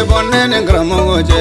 Bɔnɛ ni karamɔgɔ cɛ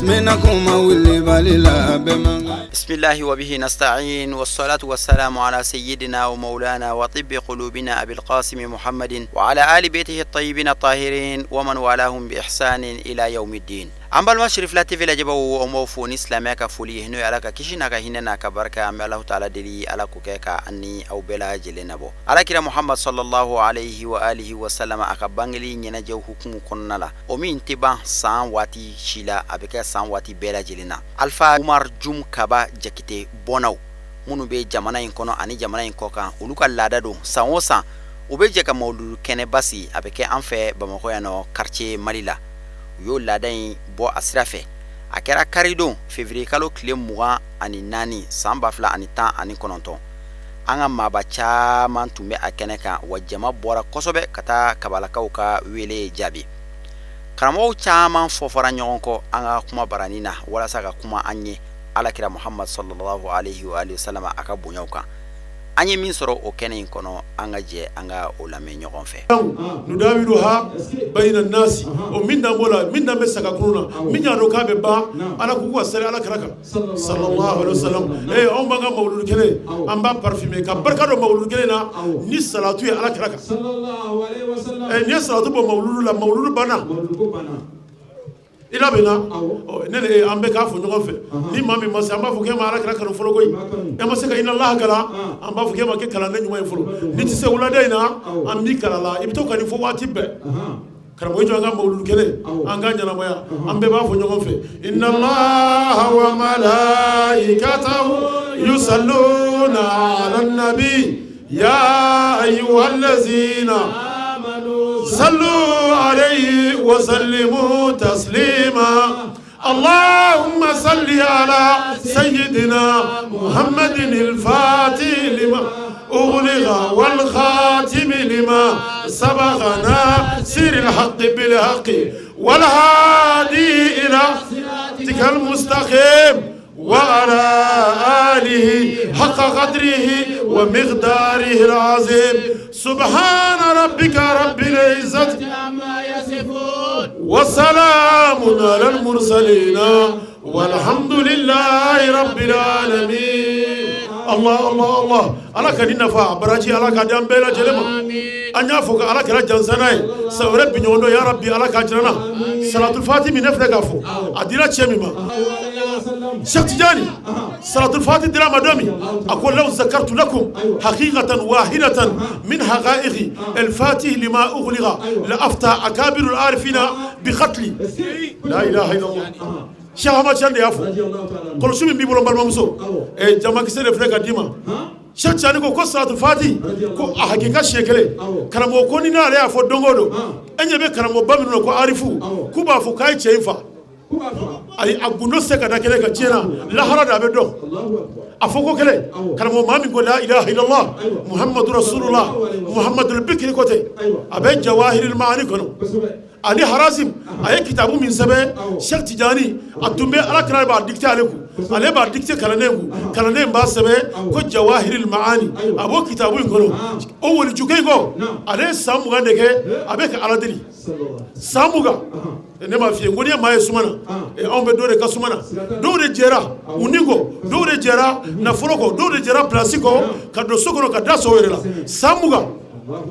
n bɛna kuma wulibali la bɛɛ man kan. بسم الله وبه نستعين والصلاة والسلام على سيدنا ومولانا وطب قلوبنا أبي القاسم محمد وعلى آل بيته الطيبين الطاهرين ومن والاهم بإحسان إلى يوم الدين. An balima Sirifila TV lajɛbaaw, an b'aw fo ni silamɛya ka foli ye, n'o ye Ala ka kisi n'a ka hinɛ n'a ka barika. An bɛ Alahu taala deli, Ala k'o kɛ ka an ni aw bɛɛ lajɛlen nabɔ. Alakira Muhamad sallallahu alayhi wa alihi wa sallam, a ka bangeli ɲɛnajɛw hukumu kɔnɔna la, o min tɛ ban san waati si la, a bɛ kɛ san waati bɛɛ lajɛlen na, Alpha Umar Jum Kaba Jakite bɔnnaw minnu bɛ jamana in kɔnɔ ani jamana in kɔ kan, olu ka laada don, san o san u bɛ jɛ ka mawuludu kɛnɛba sigi. A bɛ kɛ an fɛ Bamakɔ yan nɔ, quartier Mali la. U y'o laada in bɔ a sira fɛ. A kɛra karidon, février kalo tile 24, san 2019. An ka maaba caman tun bɛ a kɛnɛ kan, wa jama bɔra kosɛbɛ ka taa kabalakaw ka wele jaabi. Karamɔgɔw caman fɔfɔra ɲɔgɔn kɔ an ka kuma baranin na walasa ka kuma an ye Alakira Muhamad sallallahu alayhi wa sallam, a ka bonyaw kan. An ye min sɔrɔ o kɛnɛ in kɔnɔ, an ka jɛ an ka o lamɛn ɲɔgɔn fɛ. Nudawiluha bayina nasi, o min dan b'o la, min dan bɛ saga kurun na, min y'a dɔn k'a bɛ ban. Ala k'u ka sali Ala kira kan sallallahu alaihi wasallam. Anw b'an ka mawuludu kɛnɛ, an b'a parfumer ka barika don mawuludu kɛnɛ na ni salatu ye Ala kira kan. N'i ye salatu bɔ mawuludu la, mawuludu banna. I labɛnna, ne ni an bɛ k'a fɔ ɲɔgɔn fɛ. Ni maa min ma se, an b'a fɔ k'e ma Ala kira kanu fɔlɔ koyi. E ma se ka inna Allaha kalan, an b'a fɔ k'e ma kɛ kalanden ɲuman ye fɔlɔ. N'i tɛ se wulada in na, an b'i kalan la, i bɛ to ka nin fɔ waati bɛɛ. Karamɔgɔ jɔ, an ka mawuludu kɛnɛ, an ka ɲɛnamaya, an bɛɛ b'a fɔ ɲɔgɔn fɛ: inna Allaha wa malaikatahu yusalluna ala nabi ya ayyuhallazina صلوا عليه وسلموا تسليما. اللهم صل على سيدنا محمد الفاتح لما أغلق والخاتم لما سبق ناصر الحق بالحق والهادي إلى صراطك المستقيم وعلى آله حق قدره ومقداره العظيم. سبحان ربك رب العزة عما يصفون وسلام على المرسلين والحمد لله رب العالمين. الله الله الله. Ala ka nin nafa baraji, Ala ka di an bɛɛ lajɛlen ma. An y'a fɔ ko Ala kɛra jansanna ye san wɛrɛ bi ɲɔgɔn dɔn. Ya Rabbi, Ala k'a jira n na. Salatul fati min ne filɛ k'a fɔ, a dira cɛ min ma, Cheikh Tidiane, salatul fati dira ma don min, a ko: لو ذكرت لكم حقيقة واحدة من حقائق الفاتح لما أغلق لأفتى أكابر العارفين بقتلي. لا إله إلا الله. Cheikh Ahmad Tidiane de y'a fɔ. Kɔlɔsi min b'i bolo, n balimamuso, jamakisɛ de filɛ ka d'i ma. Cheikh Tidiane ko salatul fati ko a hakika siɲɛ kelen. Karamɔgɔ ko ni n'ale y'a fɔ don o don, e ɲɛ bɛ karamɔgɔba minnu na ko arifu, k'u b'a fɔ k'a ye cɛ in fa. Ayi, a gundo se ka da kelen kan diɲɛ na, lahara de a bɛ dɔn. A fɔ ko kelen, karamɔgɔ maa min ko la ilaha illallah Muhammadu rasulullah Muhammadul bikiri ko ten, a bɛ Jawahiril Maani kɔnɔ. Ali Harazim, a ye kitabu min sɛbɛn, Cheikh Tidiane, a tun bɛ Ala kira b'a dicté ale kun, ale b'a dicté kalanden kun, kalanden b'a sɛbɛn ko Jawahiril Maani. A b'o kitabu in kɔnɔ. O walijukɛ in kɔ, ale ye san 20 de kɛ a bɛ ka Ala deli, san 20. Ne m'a f'i ye ko n'i ye maa ye suma na, anw bɛ dɔ de ka suma na. Dɔw de jɛra u ni kɔ, dɔw de jɛra nafolo kɔ, dɔw de jɛra place kɔ, ka don so kɔnɔ ka da sɔw yɛrɛ la san 20,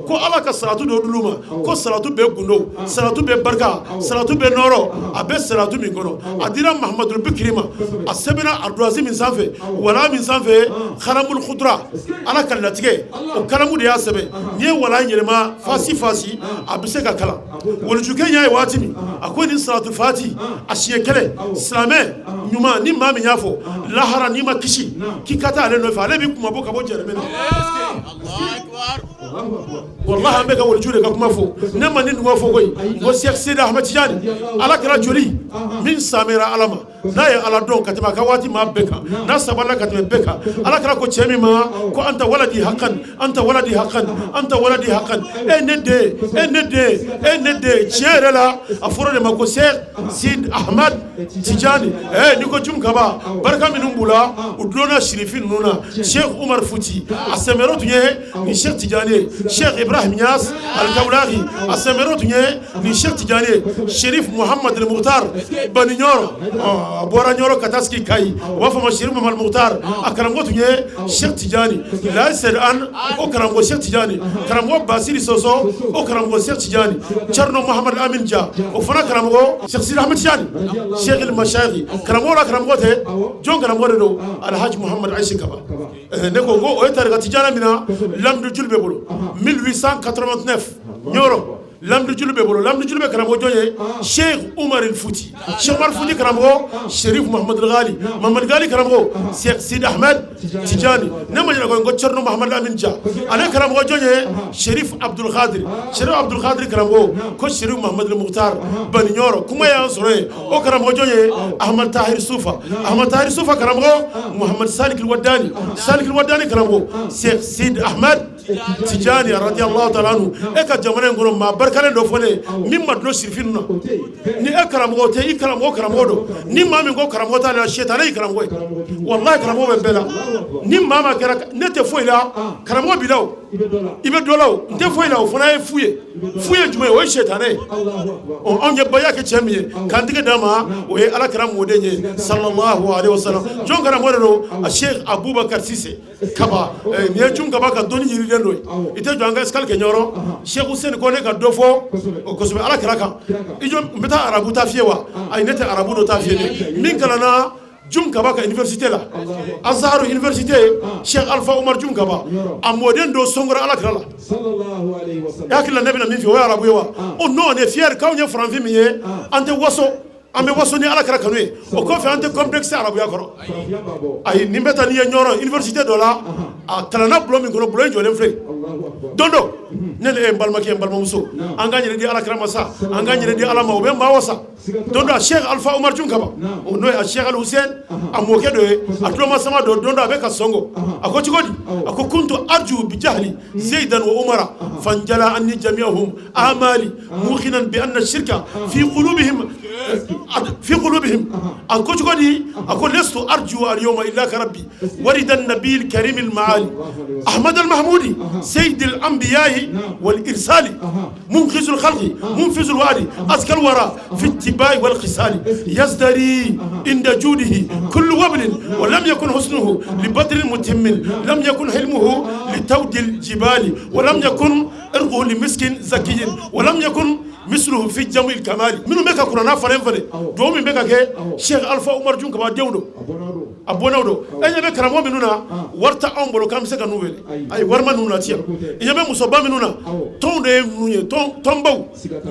ko Ala ka salatu dɔ d'olu ma, ko salatu bɛ gundo, salatu bɛ barika, salatu bɛ nɔrɔ. A bɛ salatu min kɔnɔ, a dira Mahamadu Bikiri ma. A sɛbɛnna ardoise min sanfɛ, wala min sanfɛ, Haramul Kudura, Ala ka latigɛ, o kalamu de y'a sɛbɛn. N'i ye wala yɛlɛma fasi fasi, a bɛ se ka kalan. Walijukɛ y'a ye waati min, a ko nin salatu fati a siɲɛ kelen, silamɛ ɲuman ni maa min y'a fɔ, lahara n'i ma kisi k'i ka taa ale nɔfɛ, ale b'i kuma bɔ ka bɔ jahanama na. Wallahi, an bɛ ka waliju de ka kuma fɔ. Ne ma ni nuga fɔ koyi. Ko Cheikh Sidi Ahmed Tidiane, Ala kɛra joli min samera Ala ma, n'a ye Ala dɔn ka tɛmɛ a ka waati maa bɛɛ kan, n'a sabalila ka tɛmɛ bɛɛ kan. Ala kɛra ko cɛ min ma ko أنت ولدي حقا، أنت ولدي حقا، أنت ولدي حقا، e ne den, e ne den, e ne den tiɲɛ yɛrɛ la. A fɔra de ma ko Cheikh Sidi Ahmad Tidiane. N'i ko Jum Kaba, barika minnu b'u la, u dulonna sirifi ninnu na. Cheikh Umar Futi, a sɛmɛyɔrɔ tun ye ni Cheikh Tidiane. Tijani ye Cheikh Ibrahim Niass Al-Kawlahi a sɛmɛrɛ tun ye nin Cheikh Tijani ye Cherif Muhamad El Mukhtar Bani Ɲɔrɔ a bɔra Ɲɔrɔ ka taa sigi Kayi u b'a fɔ ma Cherif Muhamad Mukhtar a karamɔgɔ tun ye Cheikh Tijani Laye Seyid An o karamɔgɔ Cheikh Tijani karamɔgɔ Basiri Sɔsɔ o karamɔgɔ Cheikh Tijani Thierno Muhamad Amin Dia o fana karamɔgɔ Cheikh Sidi Ahmed Tijani Cheikh El Mashayikh karamɔgɔ la karamɔgɔ tɛ jɔn karamɔgɔ de don Alhaji Muhamad Ayise Kaba ne ko o ye tarika tijani min na Lamidu Julu bɛ bolo 1889 Ɲɔrɔ Lamidu Julu bɛ bolo Lamidu Julu bɛ karamɔgɔ jɔn ye Cheikh Umar Futi Cheikh Umar Futi karamɔgɔ Cherif Muhamad Ghali Muhamad Ghali karamɔgɔ Cheikh Sidi Ahmed Tijani ne ma ɲinɛ ko Thierno Muhamad Amin Dia ale karamɔgɔ jɔn ye Cherif Abdul Khadir Cherif Abdul Khadir karamɔgɔ ko Cherif Muhamad Mukhtar Bani Ɲɔrɔ kuma y'an sɔrɔ yen o karamɔgɔ jɔn ye Ahmad Tahir Sufa Ahmad Tahir Sufa karamɔgɔ Muhamad Salik Wadani Salik Wadani karamɔgɔ Cheikh Sidi Ahmed Tijani radiyallahu ta'ala anhu e ka jamana in kɔnɔ maa barikalen dɔ fɔ ne min ma dulon sirifin na ni e karamɔgɔ tɛ i karamɔgɔ karamɔgɔ don ni maa min ko karamɔgɔ t'ale la sitanɛ y'i karamɔgɔ ye wallahi karamɔgɔ bɛ bɛɛ la ni maa ma kɛra ne tɛ foyi la karamɔgɔ b'i la o i bɛ dɔ la o n tɛ foyi la o fana ye fu ye fu ye jumɛn ye o ye sitanɛ ye ɔ anw ye baya kɛ cɛ min ye k'an tɛgɛ d'a ma o ye ala kira mɔden ye sallallahu alaihi wasallam jɔn karamɔgɔ de don a Cheikh Abubakar Sise Kaba nin ye Jum Kaba ka dɔnni yiriden dɔ ye i tɛ jɔ an ka escale kɛ Ɲɔrɔ Cheikh Hussein ko ne ka dɔ fɔ o kosɛbɛ ala kira kan i jɔ n bɛ taa arabu ta f'i ye wa ayi ne tɛ arabu dɔ ta f'i ye min kalanna Jum Kaba ka université la Azhar université Cheikh Alpha Umar Jum Kaba a mɔden dɔ sɔnkɔrɔ ala kira la i hakili la ne bɛna min fɔ o ye arabu ye wa oh non on est fier k'anw ye farafin min ye an tɛ waso an bɛ waso ni ala kira kanu ye o kɔfɛ an tɛ complexe arabuya kɔrɔ ayi nin bɛ taa n'i ye Ɲɔrɔ université dɔ la a kalanna bulon min kɔnɔ bulon in jɔlen filɛ don dɔ ne ni e n balimakɛ n balimamuso an k'an yɛrɛ di ala kira ma sa an k'an yɛrɛ di ala ma o bɛ maa wasa don dɔ a Cheikh Alpha Umar Jum Kaba o n'o ye a Cheikh Al Hussein a mɔkɛ dɔ ye a tuloma sama dɔ don dɔ a bɛ ka sɔngɔ a ko cogo di a ko kuntu arju bi jahli zaidan wa umara fanjala anni jami'ahum amali muqinan bi anna shirka fi qulubihim fi qulubihim a ko cogo di a ko lastu arju al yawma illa ka rabbi warida an-nabiy al-karim al-ma'ali ahmad al-mahmudi sayyid al-anbiya'i wal irsali منقذ الخلق منفذ الوعد أزكى الورى في اتباع والخصال يزدري عند جوده كل وبل ولم يكن حسنه لبدر متم لم يكن حلمه لتود الجبال ولم يكن إرقه لمسك زكي ولم يكن مثله في جمع الكمال minnu bɛ ka kuranna falen falen dugawu min bɛ ka kɛ Cheikh Alpha Umar Jum Kaba denw don a bɔnnaw don e ɲɛ bɛ karamɔgɔ minnu na wari tɛ anw bolo k'an bɛ se ka n'u wele ayi wari ma ninnu nati yan i ɲɛ bɛ musoba minnu na tɔnw de ye ninnu ye tɔnbaw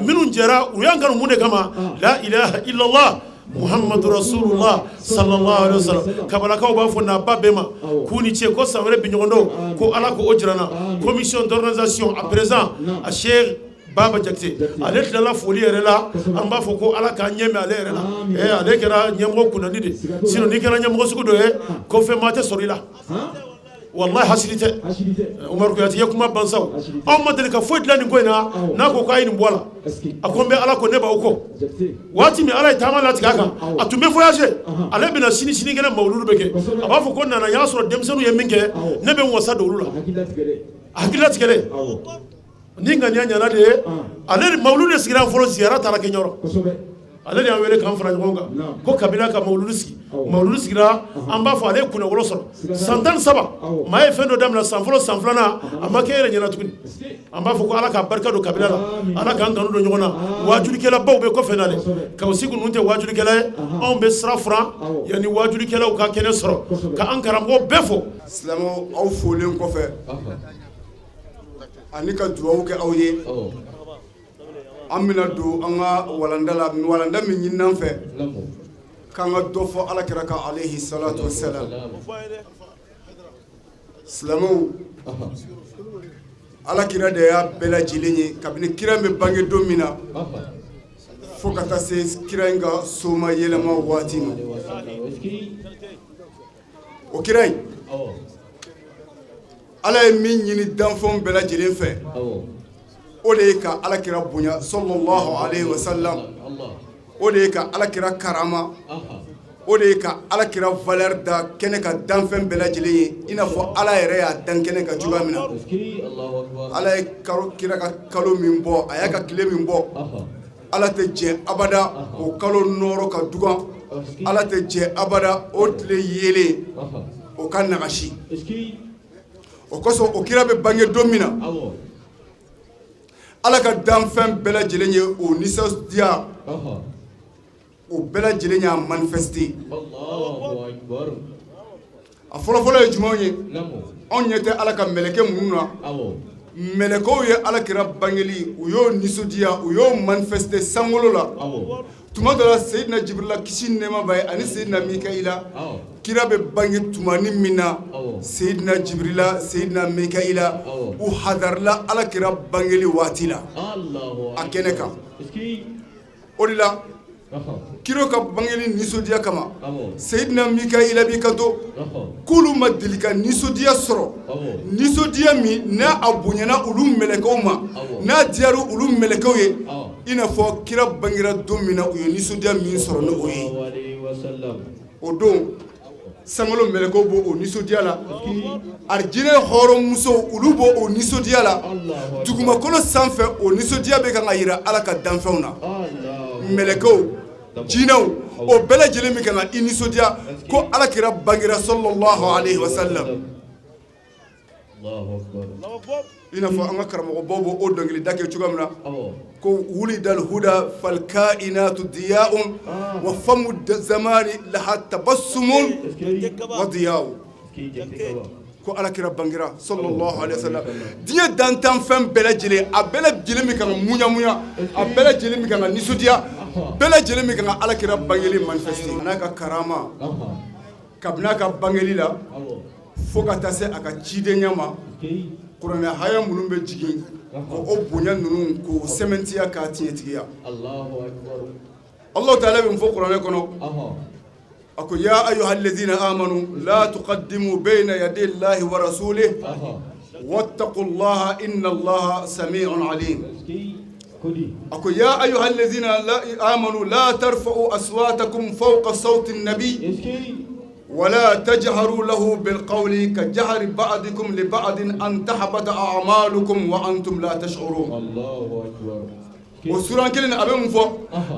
minnu jɛra u y'an kanu mun de kama la ilaha illallah muhammadu rasulullah sallallahu alaihi wasallam kabalakaw b'a fɔ n'a ba bɛɛ ma k'u ni ce ko san wɛrɛ bi ɲɔgɔn dɔn ko ala k'o jira n na commission d'organisation à présent a Cheikh Baba Jakite ale tilala foli yɛrɛ la an b'a fɔ ko ala k'an ɲɛ mɛn ale yɛrɛ la ale kɛra ɲɛmɔgɔ kunnandi de sinon n'i kɛra ɲɛmɔgɔ sugu dɔ ye ko fɛn maa tɛ sɔrɔ i la wallahi hasidi tɛ Umaru Kuyate ye kuma ban sa anw ma deli ka foyi dilan nin ko in na n'a ko k'a ye nin bɔ a la a ko n bɛ ala ko ne b'aw kɔ waati min ala ye taama latigɛ a kan a tun bɛ voyager ale bɛna sini sinikɛnɛ mawuludu bɛ kɛ a b'a fɔ ko nana n y'a sɔrɔ denmisɛnninw ye min kɛ ne bɛ n wasa don olu la a hakili latigɛlen ni ŋaniya ɲana de ye ale ni mawuludu de sigira fɔlɔ ziyara taara kɛ Ɲɔrɔ ale de y'an wele k'an fara ɲɔgɔn kan ko kabila ka mawuludu sigi mawuludu sigira an b'a fɔ ale ye kunnawolo sɔrɔ san 13 maa ye fɛn dɔ daminɛ san fɔlɔ san filanan a ma kɛ yɛrɛ ɲɛna tuguni an b'a fɔ ko ala ka barika don kabila la ala k'an kanu don ɲɔgɔn na waajulikɛlabaw bɛ kɔfɛ na dɛ Kawusiku ninnu tɛ waajulikɛla ye anw bɛ sira furan yanni waajulikɛlaw ka kɛnɛ sɔrɔ ka an karamɔgɔ bɛɛ fo silamɛw aw folen kɔfɛ ani ka dugawu kɛ aw ye an bɛna don an ka walanda la walanda min ɲinina an fɛ k'an ka dɔ fɔ ala kira kan alayhi salatu wasalam silamɛw ala kira de y'a bɛɛ lajɛlen ye kabini kira bɛ bange don min na fo ka taa se kira in ka soma yɛlɛma waati ma o kira in ala ye min ɲini danfɛnw bɛɛ lajɛlen fɛ o de ye ka ala kira bonya sallallahu alayhi wa sallam o de ye ka ala kira karama O de ye ka Ala kira valeur da kɛnɛ ka danfɛn bɛɛ lajɛlen ye, i n'a fɔ Ala yɛrɛ y'a dan kɛnɛ kan cogoya min na. Ala ye kira ka kalo min bɔ, a y'a ka tile min bɔ, Ala tɛ jɛ abada o kalo nɔɔrɔ ka dugan, Ala tɛ jɛ abada o tile yeelen o ka nagasi. O kosɔn o kira bɛ bange don min na, Ala ka danfɛn bɛɛ lajɛlen ye o nisɔndiya, o bɛɛ lajɛlen y'a manifester. A fɔlɔfɔlɔ ye jumɛn ye? Anw ɲɛ tɛ Ala ka mɛlɛkɛ minnu na, mɛlɛkɛw ye Ala kira bangeli, u y'o nisɔndiya, u y'o manifester sankolo la. Tuma dɔ la, Seyidina Jibirila, kisi ni nɛɛma b'a ye, ani Seyidina Mikaila, kira bɛ bange tumani min na, Seyidina Jibirila, Seyidina Mikaila, u hadarila Ala kira bangeli waati la a kɛnɛ kan. O de la, kira ka bangeli nisɔndiya kama, Seyidina Mikaila b'i kanto k'olu ma deli ka nisɔndiya sɔrɔ, nisɔndiya min n'a a bonyana olu mɛlɛkɛw ma, n'a diyara olu mɛlɛkɛw ye, i n'a fɔ kira bangera don min na, u ye nisɔndiya min sɔrɔ ni o ye. O don, sankolo mɛlɛkɛw b'o o nisɔndiya la, arijinɛ hɔrɔnmusow, olu b'o o nisɔndiya la, dugumakolo sanfɛ, o nisɔndiya bɛ kan ka yira Ala ka danfɛnw na. Mɛlɛkɛw, jinɛw, o bɛɛ lajɛlen bɛ kan ka i nisɔndiya ko Ala kira bangera, sallallahu alaihi wasallam. I n'a fɔ an ka karamɔgɔbaw b'o o dɔnkilida kɛ cogoya min na, ko wulidal huda falkainatu diyaun wa famu zamani laha tabassumun wa diyaw, ko Ala kira bangira, sallallahu alaihi wasallam, diɲɛ dantanfɛn bɛɛ lajɛlen, a bɛɛ lajɛlen bɛ kan ka muɲamuɲa, a bɛɛ lajɛlen bɛ kan ka nisɔndiya, bɛɛ lajɛlen bɛ kan ka Ala kira bangeli manifester n'a ka karama, kabini a ka bangeli la fo ka taa se a ka cidenya ma. Kuranɛ haya minnu bɛ jigin ko o bonya ninnu k'o sɛmɛntiya k'a tiɲɛtigiya, Allahu taala bɛ mun fɔ kuranɛ kɔnɔ? A ko: ya ayyuha allazina amanu la tuqaddimu bayna yaday Allahi wa rasulihi wattaqullaha inna Allaha sami'un alim. A ko: ya ayyuha allazina amanu la tarfa'u aswatakum fawqa sawti an-nabi wala tajharu lahu bilqawli ka jahri ba'dikum li ba'din an tahbata a'malukum wa antum la tash'urun. O suran kelen, a bɛ mun fɔ?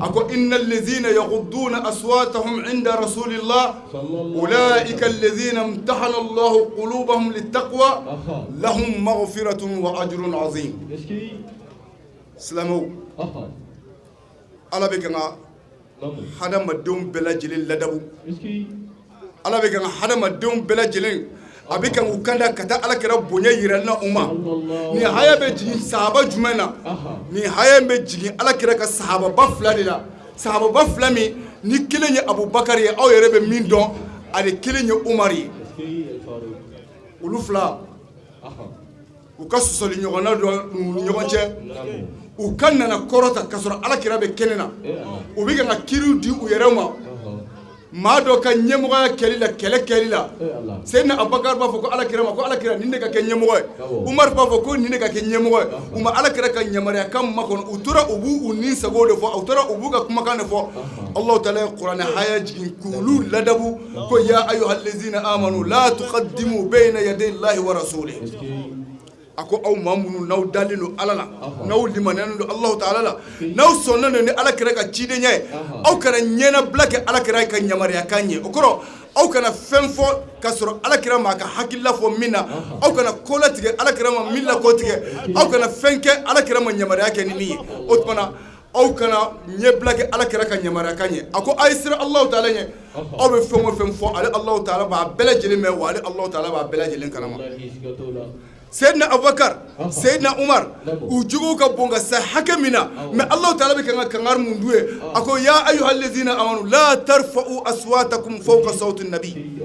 A ko: innal ladzina yaghudduna aswatahum 'inda rasulillah ulaika alladzina imtahana Allahu qulubahum littaqwa lahum maghfiratun wa ajrun 'azim. Silamɛw, Ala bɛ kan ka hadamadenw bɛɛ lajɛlen ladabu. Ala bɛ kan ka hadamadenw bɛɛ lajɛlen, a bɛ kan k'u kanda ka taa Ala kira bonya yira na u ma. Nin haya bɛ jigin sahaba jumɛn na? Nin haya bɛ jigin Ala kira ka sahababa fila de la, sahababa fila min ni kelen ye Abubakar ye, aw yɛrɛ bɛ min dɔn, ani kelen ye Umar ye. Olu fila, u ka sɔsɔli ɲɔgɔnna dɔ ni ɲɔgɔn cɛ, u ka nana kɔrɔta ka sɔrɔ Ala kira bɛ kɛnɛ na, u bɛ kan ka kiiriw di u yɛrɛ ma maa dɔ ka ɲɛmɔgɔya kɛli la, kɛlɛ kɛli la. Seyidina Abubakar b'a fɔ ko Ala kira ma ko Ala kira, nin de ka kɛ ɲɛmɔgɔ ye. Umar b'a fɔ ko nin de ka kɛ ɲɛmɔgɔ ye. U ma Ala kira ka yamaruya kan makɔnɔ, u tora u b'u u ni sago de fɔ, u tora u b'u ka kumakan de fɔ. Allahu taala ye kuranɛ haya jigin k'olu ladabu ko: ya ayyuhallazina amanu la tuqaddimu bayna yaday Allahi wa rasulihi. A ko aw maa minnu n'aw dalen don Ala la, n'aw limaniyalen don Allahu taala la, n'aw sɔnnen don ni Ala kira ka cidenya ye, aw kana ɲɛnabila kɛ Ala kira ka yamaruya kan ɲɛ. O kɔrɔ, aw kana fɛn fɔ ka sɔrɔ Ala kira ma a ka hakilila fɔ min na, aw kana ko latigɛ Ala kira ma min la ko tigɛ, aw kana fɛn kɛ Ala kira ma yamaruya kɛ ni min ye. O tuma na, aw kana ɲɛbila kɛ Ala kira ka yamaruya kan ɲɛ. A ko a ye siran Allahu taala ɲɛ. Aw bɛ fɛn o fɛn fɔ, ale Allahu taala b'a bɛɛ lajɛlen mɛn, wa ale Allahu taala b'a bɛɛ lajɛlen kalama. Seyidina Abubakar, Seyidina Umar, u juguw ka bon ka se hakɛ min na, mais Allahu taala bɛ kan ka kangari mun d'u ye? A ko: ya ayyuhallazina amanu la tarfa'u aswatakum fawqa sawti nabi.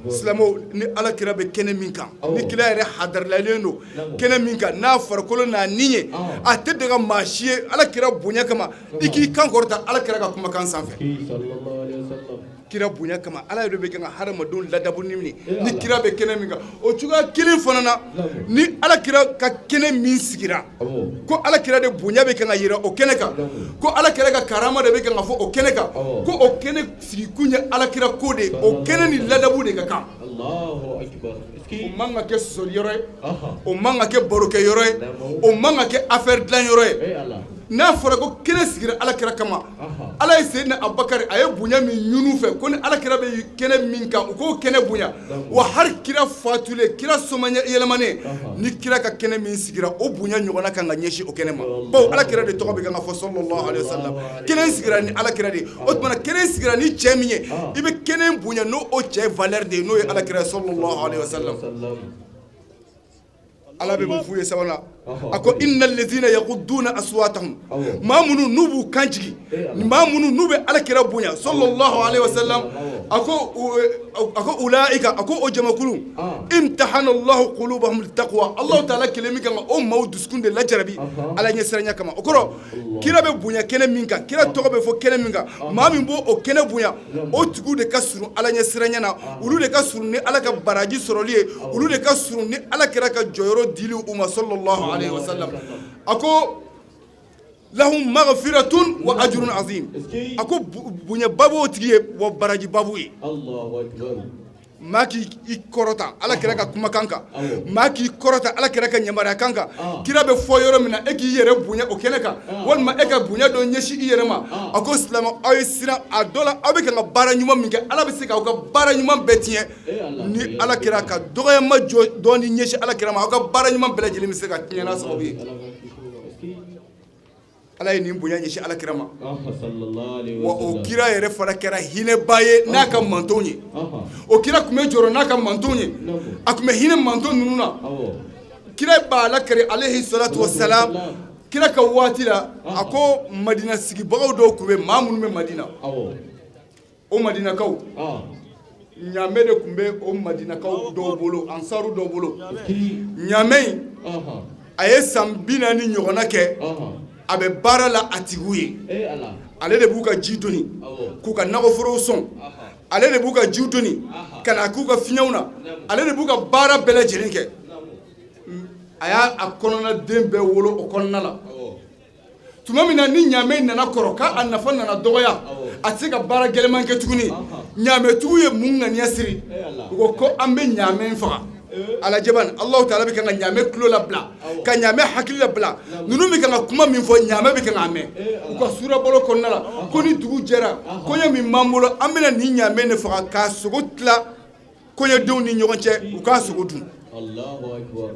Silamɛw, ni Ala kira bɛ kɛnɛ min kan, ni kira yɛrɛ hadarilalen don kɛnɛ min kan n'a farikolo n'a ni ye, a tɛ daga maa si ye Ala kira bonya kama i k'i kan kɔrɔta Ala kira ka kumakan sanfɛ. Kira bonya kama, Ala yɛrɛ bɛ kan ka hadamadenw ladabu ni min ni kira bɛ kɛnɛ min kan, o cogoya kelen fana na, ni Ala kira ka kɛnɛ min sigira, ko Ala kira de bonya bɛ kan ka yira o kɛnɛ kan, ko Ala kira ka karama de bɛ kan ka fɔ o kɛnɛ kan, ko o kɛnɛ sigikun ye Ala kira ko de ye, o kɛnɛ ni ladabu de ka kan. O man ka kɛ sɔsɔli yɔrɔ ye, o man ka kɛ barokɛ yɔrɔ ye, o man ka kɛ affaire dilan yɔrɔ ye. N'a fɔra ko kɛnɛ sigira Ala kira kama, Ala ye Seyidina Abubakari, a ye bonya min ɲini u fɛ ko ni Ala kira bɛ kɛnɛ min kan, u k'o kɛnɛ bonya. Wa hali kira fatulen, kira somayɛlɛmanen, ni kira ka kɛnɛ min sigira, o bonya ɲɔgɔnna kan ka ɲɛsin o kɛnɛ ma, bawo Ala kira de tɔgɔ bɛ kan ka fɔ sallallahu alaihi wasallam. Kɛnɛ sigira ni Ala kira de ye, o tuma kɛnɛ sigira ni cɛ min ye, i bɛ kɛnɛ bonya n'o o cɛ valeur de ye, n'o ye Ala kira sallallahu alaihi wasallam. Ala bɛ mun f'u ye sabanan? A ko innal ladzina yaghuduna aswatahum, maa minnu n'u b'u kan jigin, maa minnu n'u bɛ Ala kira bonya sallallahu alaihi wasallam, a ko ulaika, a ko o jamakulu, imtahana Allahu qulubahum littaqwa, Allahu ta'ala kelen min kan ka o maaw dusukun de lajarabi Ala ɲɛsiranya kama. O kɔrɔ, kira bɛ bonya kɛnɛ min kan, kira tɔgɔ bɛ fɔ kɛnɛ min kan, maa min b'o o kɛnɛ bonya, o tigiw de ka surun Ala ɲɛsiranya na, olu de ka surun ni Ala ka baraji sɔrɔli ye, olu de ka surun ni Ala kira ka jɔyɔrɔ dili u ma sallallahu alaihi wasallam. A ko lahum maghfiratun wa ajrun azim, a ko bonyaba b'o tigi ye, wa barajiba b'u ye. Maa k'i kɔrɔta Ala kira ka kumakan kan, maa k'i kɔrɔta Ala kira ka yamaruya kan kan, kira bɛ fɔ yɔrɔ min na, e k'i yɛrɛ bonya o kɛnɛ kan, walima e ka bonya dɔ ɲɛsin i yɛrɛ ma. A ko silamɛ, aw ye siran a dɔ la, aw bɛ kan ka baara ɲuman min kɛ, Ala bɛ se k'aw ka baara ɲuman bɛɛ tiɲɛ ni Ala kira ka dɔgɔyama jɔ dɔɔni ɲɛsin Ala kira ma, aw ka baara ɲuman bɛɛ lajɛlen bɛ se ka tiɲɛ n'a sababu ye. Ala ye nin bonya ɲɛsin Ala kira ma, wa o kira yɛrɛ fana kɛra hinɛba ye n'a ka mantonw ye. O kira tun bɛ jɔrɔ n'a ka mantonw ye, a tun bɛ hinɛ manton ninnu na. Kira b'a la kari alayhi salatu wasalam, kira ka waati la, a ko Madina sigibagaw dɔw tun bɛ, maa minnu bɛ Madina, o Madinakaw, ɲaamɛ de tun bɛ o Madinakaw dɔw bolo, ansaru dɔw bolo. Ɲaamɛ in, a ye san 40 ɲɔgɔnna kɛ a bɛ baara la a tigiw ye. Ale de b'u ka ji doni k'u ka nakɔforow sɔn, ale de b'u ka jiw doni ka na k'u ka fiɲɛw na, ale de b'u ka baara bɛɛ lajɛlen kɛ. A y'a a kɔnɔna den bɛɛ wolo o kɔnɔna la. Tuma min na ni ɲaamɛ nana kɔrɔ, k'a nafa nana dɔgɔya, a tɛ se ka baara gɛlɛman kɛ tuguni, ɲaamɛtigiw ye mun ŋaniya siri? U ko ko an bɛ ɲaamɛ faga. Alajɛba, Alahu taala bɛ kan ka ɲaamɛ tulo labila, ka ɲaamɛ hakili labila. Ninnu bɛ kan ka kuma min fɔ, ɲaamɛ bɛ kan k'a mɛn. U ka surabolo kɔnɔna la, ko ni dugu jɛra, kɔɲɔ min b'an bolo, an bɛna nin ɲaamɛ de faga k'a sogo tila kɔɲɔdenw ni ɲɔgɔn cɛ, u k'a sogo dun.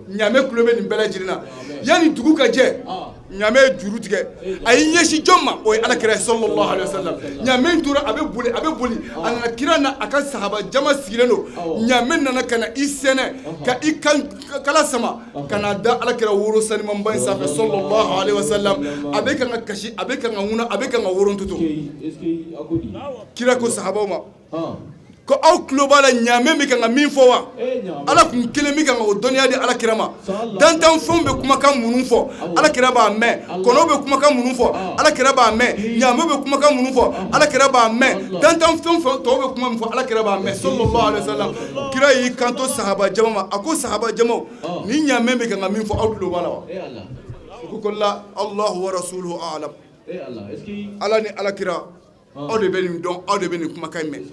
Ɲaamɛ tulo bɛ nin bɛɛ lajɛlen na. Yanni dugu ka jɛ, ɲaamɛ ye juru tigɛ, a y'i ɲɛsin jɔn ma? O ye Ala kira sallallahu alaihi wasallam. Ɲaamɛ in tora a bɛ boli, a bɛ boli, a nana kira na a ka sahaba jama sigilen don. Ɲaamɛ nana ka na i sɛnɛ ka i kala sama ka na da Ala kira woro sanimanba in sanfɛ sallallahu alaihi wasallam. A bɛ kan ka kasi, a bɛ kan ka ŋuna, a bɛ kan ka worontutu. Kira ko sahabaw ma ko aw tulo b'a la ɲaamɛ bɛ kan ka min fɔ wa? Ala kun kelen bɛ kan ka o dɔnniya di Ala kira ma. Dantanfɛnw bɛ kumakan minnu fɔ, Ala kira b'a mɛn. Kɔnɔw bɛ kumakan minnu fɔ, Ala kira b'a mɛn. Ɲaamɛ bɛ kumakan minnu fɔ, Ala kira b'a mɛn. Dantanfɛn tɔw bɛ kuma min fɔ, Ala kira b'a mɛn sallallahu alaihi wasallam. Kira y'i kanto sahaba jama ma, a ko sahaba jamaw, ni ɲaamɛ bɛ kan ka min fɔ, aw tulo b'a la wa? U ko la, Allahu wa rasuluhu a'lam, Ala ni Ala kira, aw de bɛ nin dɔn, aw de bɛ nin kumakan in mɛn.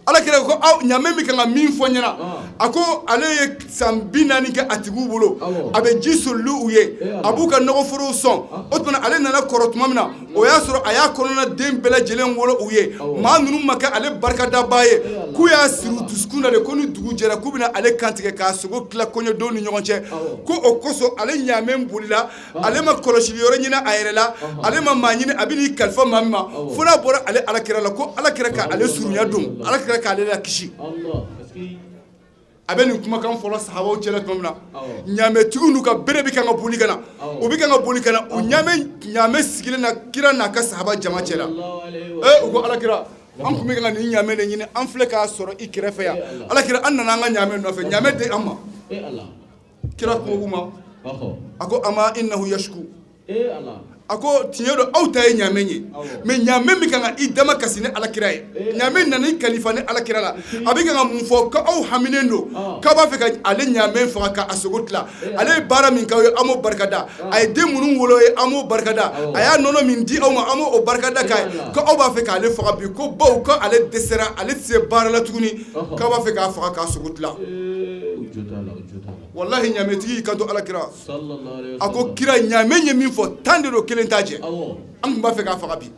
Ala kira ko aw, ɲaamɛ bɛ kan ka min fɔ ɲɛna, a ko ale ye san 40 kɛ a tigiw bolo, a bɛ ji solili u ye, a b'u ka nɔgɔforow sɔn. O tuma ale nana kɔrɔ tuma min na, o y'a sɔrɔ a y'a kɔnɔna den bɛɛ lajɛlen wolo u ye. Maa ninnu ma kɛ ale barikadabaa ye, k'u y'a siri u dusukun na de ko ni dugu jɛra, k'u bɛna ale kantigɛ k'a sogo tila kɔɲɔdenw ni ɲɔgɔn cɛ. Ko o kosɔn ale ɲaamɛ bolila, ale ma kɔlɔsili yɔrɔ ɲini a yɛrɛ la, ale ma maa ɲini a bɛ n'i kalifa maa min ma, fo n'a bɔra ale Ala kira la, ko Ala kira k'ale surunya don, Ala kira k'ale la kisi. A bɛ nin kumakan fɔlɔ sahabaw cɛla tuma min na, ɲaamɛtigiw n'u ka bere bɛ kan ka boli ka na, u bɛ kan ka boli ka na, u ɲaamɛ sigilen na kira n'a ka sahaba jama cɛla. Ee, u ko Ala kira, an tun bɛ kan ka nin ɲaamɛ de ɲini, an filɛ k'a sɔrɔ i kɛrɛfɛ yan. Ala kira, an nana an ka ɲaamɛ nɔfɛ, ɲaamɛ di an ma. Kira ko u ma, a ko ama innahu yashku. A ko tiɲɛ don, aw ta ye ɲaamɛ ye, mais ɲaamɛ min kan ka i dama kasi ni alakira ye, ɲaamɛ nana i kalifa ni alakira la, a bɛ kan ka mun fɔ? Ko aw haminen don k'aw b'a fɛ ka ale ɲaamɛ faga ka a sogo tila. Ale ye baara min k'aw ye, an b'o barikada. A ye den minnu wolo ye, an b'o barikada. A y'a nɔnɔ min di aw ma, an b'o barikada k'a ye. Ko aw b'a fɛ k'ale faga bi, ko baw ko ale dɛsɛra, ale tɛ se baara la tuguni, k'aw b'a fɛ k'a faga k'a sogo tila. Walahi, ɲaamɛtigi y'i kanto alakira, a ko kira, ɲaamɛ ye min fɔ, 10 de don, kelen t'a jɛ. An tun b'a fɛ k'a faga bi.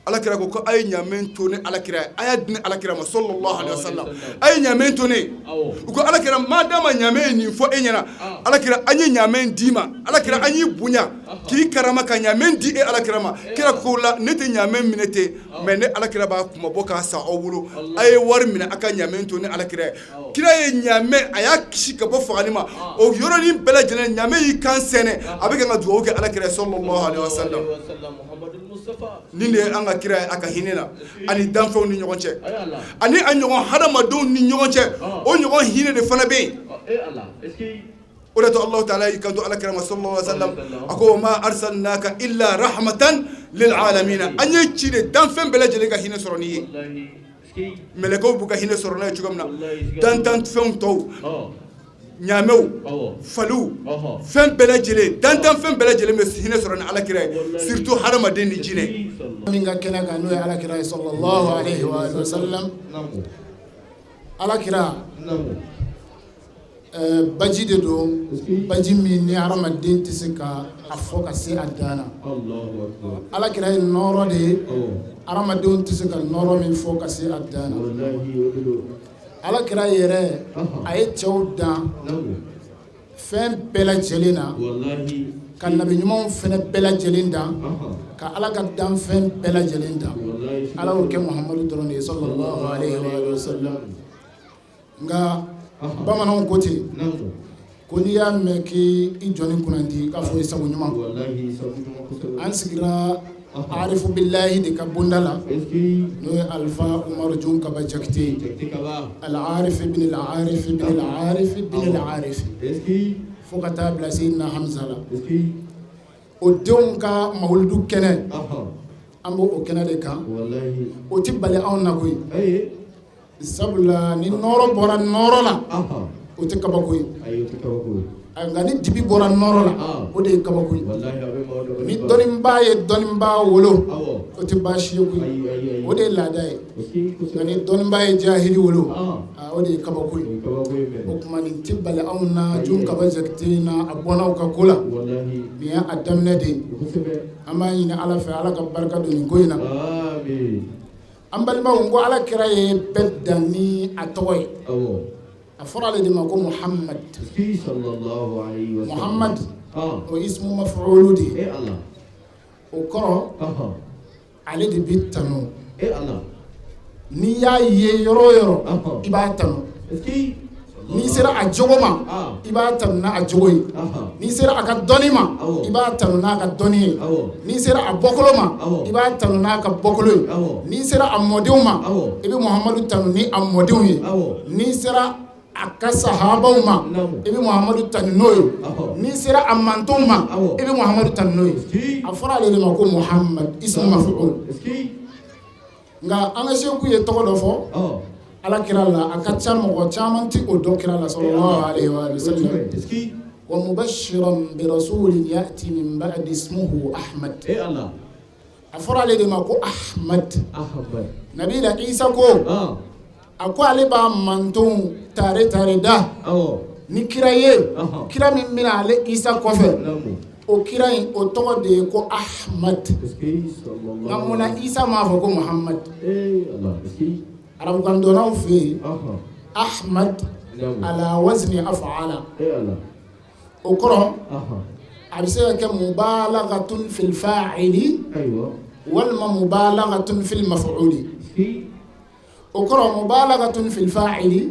Alakira ko ko a ye ɲaamɛ to ne alakira ye, a y'a di ne alakira ma, sallallahu alaihi wasallam, a ye ɲaamɛ to ne. U ko alakira, maa d'a ma, ɲaamɛ ye nin fɔ e ɲɛna. Alakira, an ye ɲaamɛ d'i ma. Alakira, an y'i bonya k'i karama ka ɲaamɛ di e alakira ma. Kira ko la, ne tɛ ɲaamɛ minɛ ten, mais ne alakira b'a kuma bɔ k'a san aw bolo. A ye wari minɛ, a ka ɲaamɛ to ne alakira ye. Kira ye ɲaamɛ, a y'a kisi ka bɔ fagali ma. O yɔrɔnin bɛɛ lajɛlen, ɲaamɛ y'i kan sɛnɛ, a bɛ ka dugawu kɛ alakira sallallahu alaihi wasallam. Nin de ye an ka kira ye, a ka hinɛ na ani danfɛnw ni ɲɔgɔn cɛ, ani a ɲɔgɔn hadamadenw ni ɲɔgɔn cɛ, o ɲɔgɔn hinɛ de fana bɛ yen. O de to Alahu taala y'i kanto alakira ma sallallahu alaihi wasallam, a ko ma arsalnaka illa rahmatan lil alamin. An ye ci de danfɛn bɛɛ lajɛlen ka hinɛ sɔrɔ n'i ye. Mɛlɛkɛw b'u ka hinɛ sɔrɔ n'a ye cogo min na, dantanfɛnw tɔw, ɲaamɛw, faliw, fɛn bɛɛ lajɛlen, dantanfɛn bɛɛ lajɛlen bɛ hinɛ sɔrɔ ni alakira ye, surtout hadamaden ni jinɛ. Min ka kɛnɛ kan, n'o ye alakira ye sallallahu alaihi wa sallam. Alakira baji de don, baji min ni hadamaden tɛ se ka a fɔ ka se a dan na. Alakira ye nɔɔrɔ de ye, hadamadenw tɛ se ka nɔɔrɔ min fɔ ka se a dan na. Alakira yɛrɛ, a ye cɛw dan fɛn bɛɛ lajɛlen na, ka nabi ɲumanw fɛnɛ bɛɛ lajɛlen dan, ka Ala ka danfɛn bɛɛ lajɛlen dan. Ala y'o kɛ Muhamadu dɔrɔn de ye sallallahu alaihi wa sallam. Nka bamananw ko ten ko n'i y'a mɛn k'i jɔnni kunnandi, k'a fɔ i sago ɲuman. An sigira Arifu bilahi de ka bonda la, n'o ye Alifa Umaru Jɔn Kaba Jakite ye, al-Arif ibn al-Arif ibn al-Arif ibn al-Arif, fo ka taa bila Seyidina Hamza la. O denw ka mawuludu kɛnɛ, an b'o kɛnɛ de kan. O tɛ bali anw na koyi, sabula ni nɔɔrɔ bɔra nɔɔrɔ la, o tɛ kabako ye. Nka ni dibi bɔra nɔɔrɔ la, o de ye kabako ye. Ni dɔnnibaa ye dɔnnibaa wolo, o tɛ baasi ye koyi, o de ye laada ye. Nka ni dɔnnibaa ye jahili wolo, o de ye kabako ye. O tuma nin tɛ bali anw na Jɔn Kaba Jakite na a bɔnnaw ka ko la. Nin ye a daminɛ de ye. An b'a ɲini Ala fɛ, Ala ka barika don nin ko in na. An balimaw, ko Ala kira ye bɛɛ dan ni a tɔgɔ ye. A fɔra ale de ma ko Muhammad. Muhammad, o ismu maf'ulu de ye. O kɔrɔ, ale de bɛ tanu. N'i y'a ye yɔrɔ o yɔrɔ, i b'a tanu. N'i sera a jogo ma, i b'a tanu n'a jogo ye. N'i sera a ka dɔnni ma, i b'a tanu n'a ka dɔnni ye. N'i sera a bɔkolo ma, i b'a tanu n'a ka bɔkolo ye. N'i sera a mɔdenw ma, i bɛ Muhamadu tanu ni a mɔdenw ye. N'i sera a ka sahabaw ma, i bɛ Muhamadu tanu n'o ye. N'i sera a mantonw ma, i bɛ Muhamadu tanu n'o ye. A fɔra ale de ma ko Muhamad, ismu maf'ul. Nka an ka seku ye tɔgɔ dɔ fɔ Ala kira la, a ka ca mɔgɔ caman tɛ o dɔn kira la sallallahu alaihi wa sallam. Wa mubashiran bi rasulin ya'ti min ba'di ismuhu Ahmad. A fɔra ale de ma ko Ahmad. Nabila Isa ko, a ko ale b'a mantonw tare tare da ni kira ye, kira min bɛna ale Isa kɔfɛ, o kira in, o tɔgɔ de ye ko Ahmad. Nka munna Isa m'a fɔ ko Muhammad? Arabukan dɔnnaw fɛ yen, Ahmad ala wazni af'ala, o kɔrɔ a bɛ se ka kɛ mubalaghatun fil fa'ili walima mubalaghatun fil maf'uli. O kɔrɔ, mubalaghatun fil fa'ili,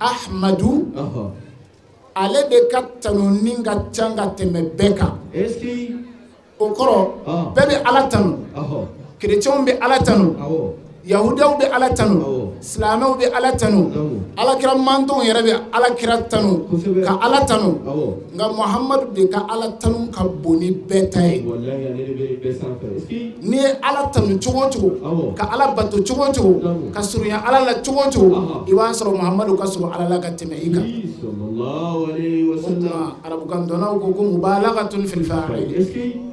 Ahmadu, ale de ka tanuni ka ca ka tɛmɛ bɛɛ kan. O kɔrɔ, bɛɛ bɛ Ala tanu, kerecɛnw bɛ Ala tanu. Yahudiyaw bɛ Ala tanu, silamɛw bɛ Ala tanu, Alakira mantɔnw yɛrɛ bɛ Alakira tanu, ka Ala tanu, nka Muhamadu de ka Ala tanu ka bon ni bɛɛ ta ye. N'i ye Ala tanu cogo o cogo, ka Ala bato cogo o cogo, ka surunya Ala la cogo o cogo, i b'a sɔrɔ Muhamadu ka surun Ala la ka tɛmɛ i kan. O tuma arabukan dɔnnaw ko ko mubalagatun fil fa'il.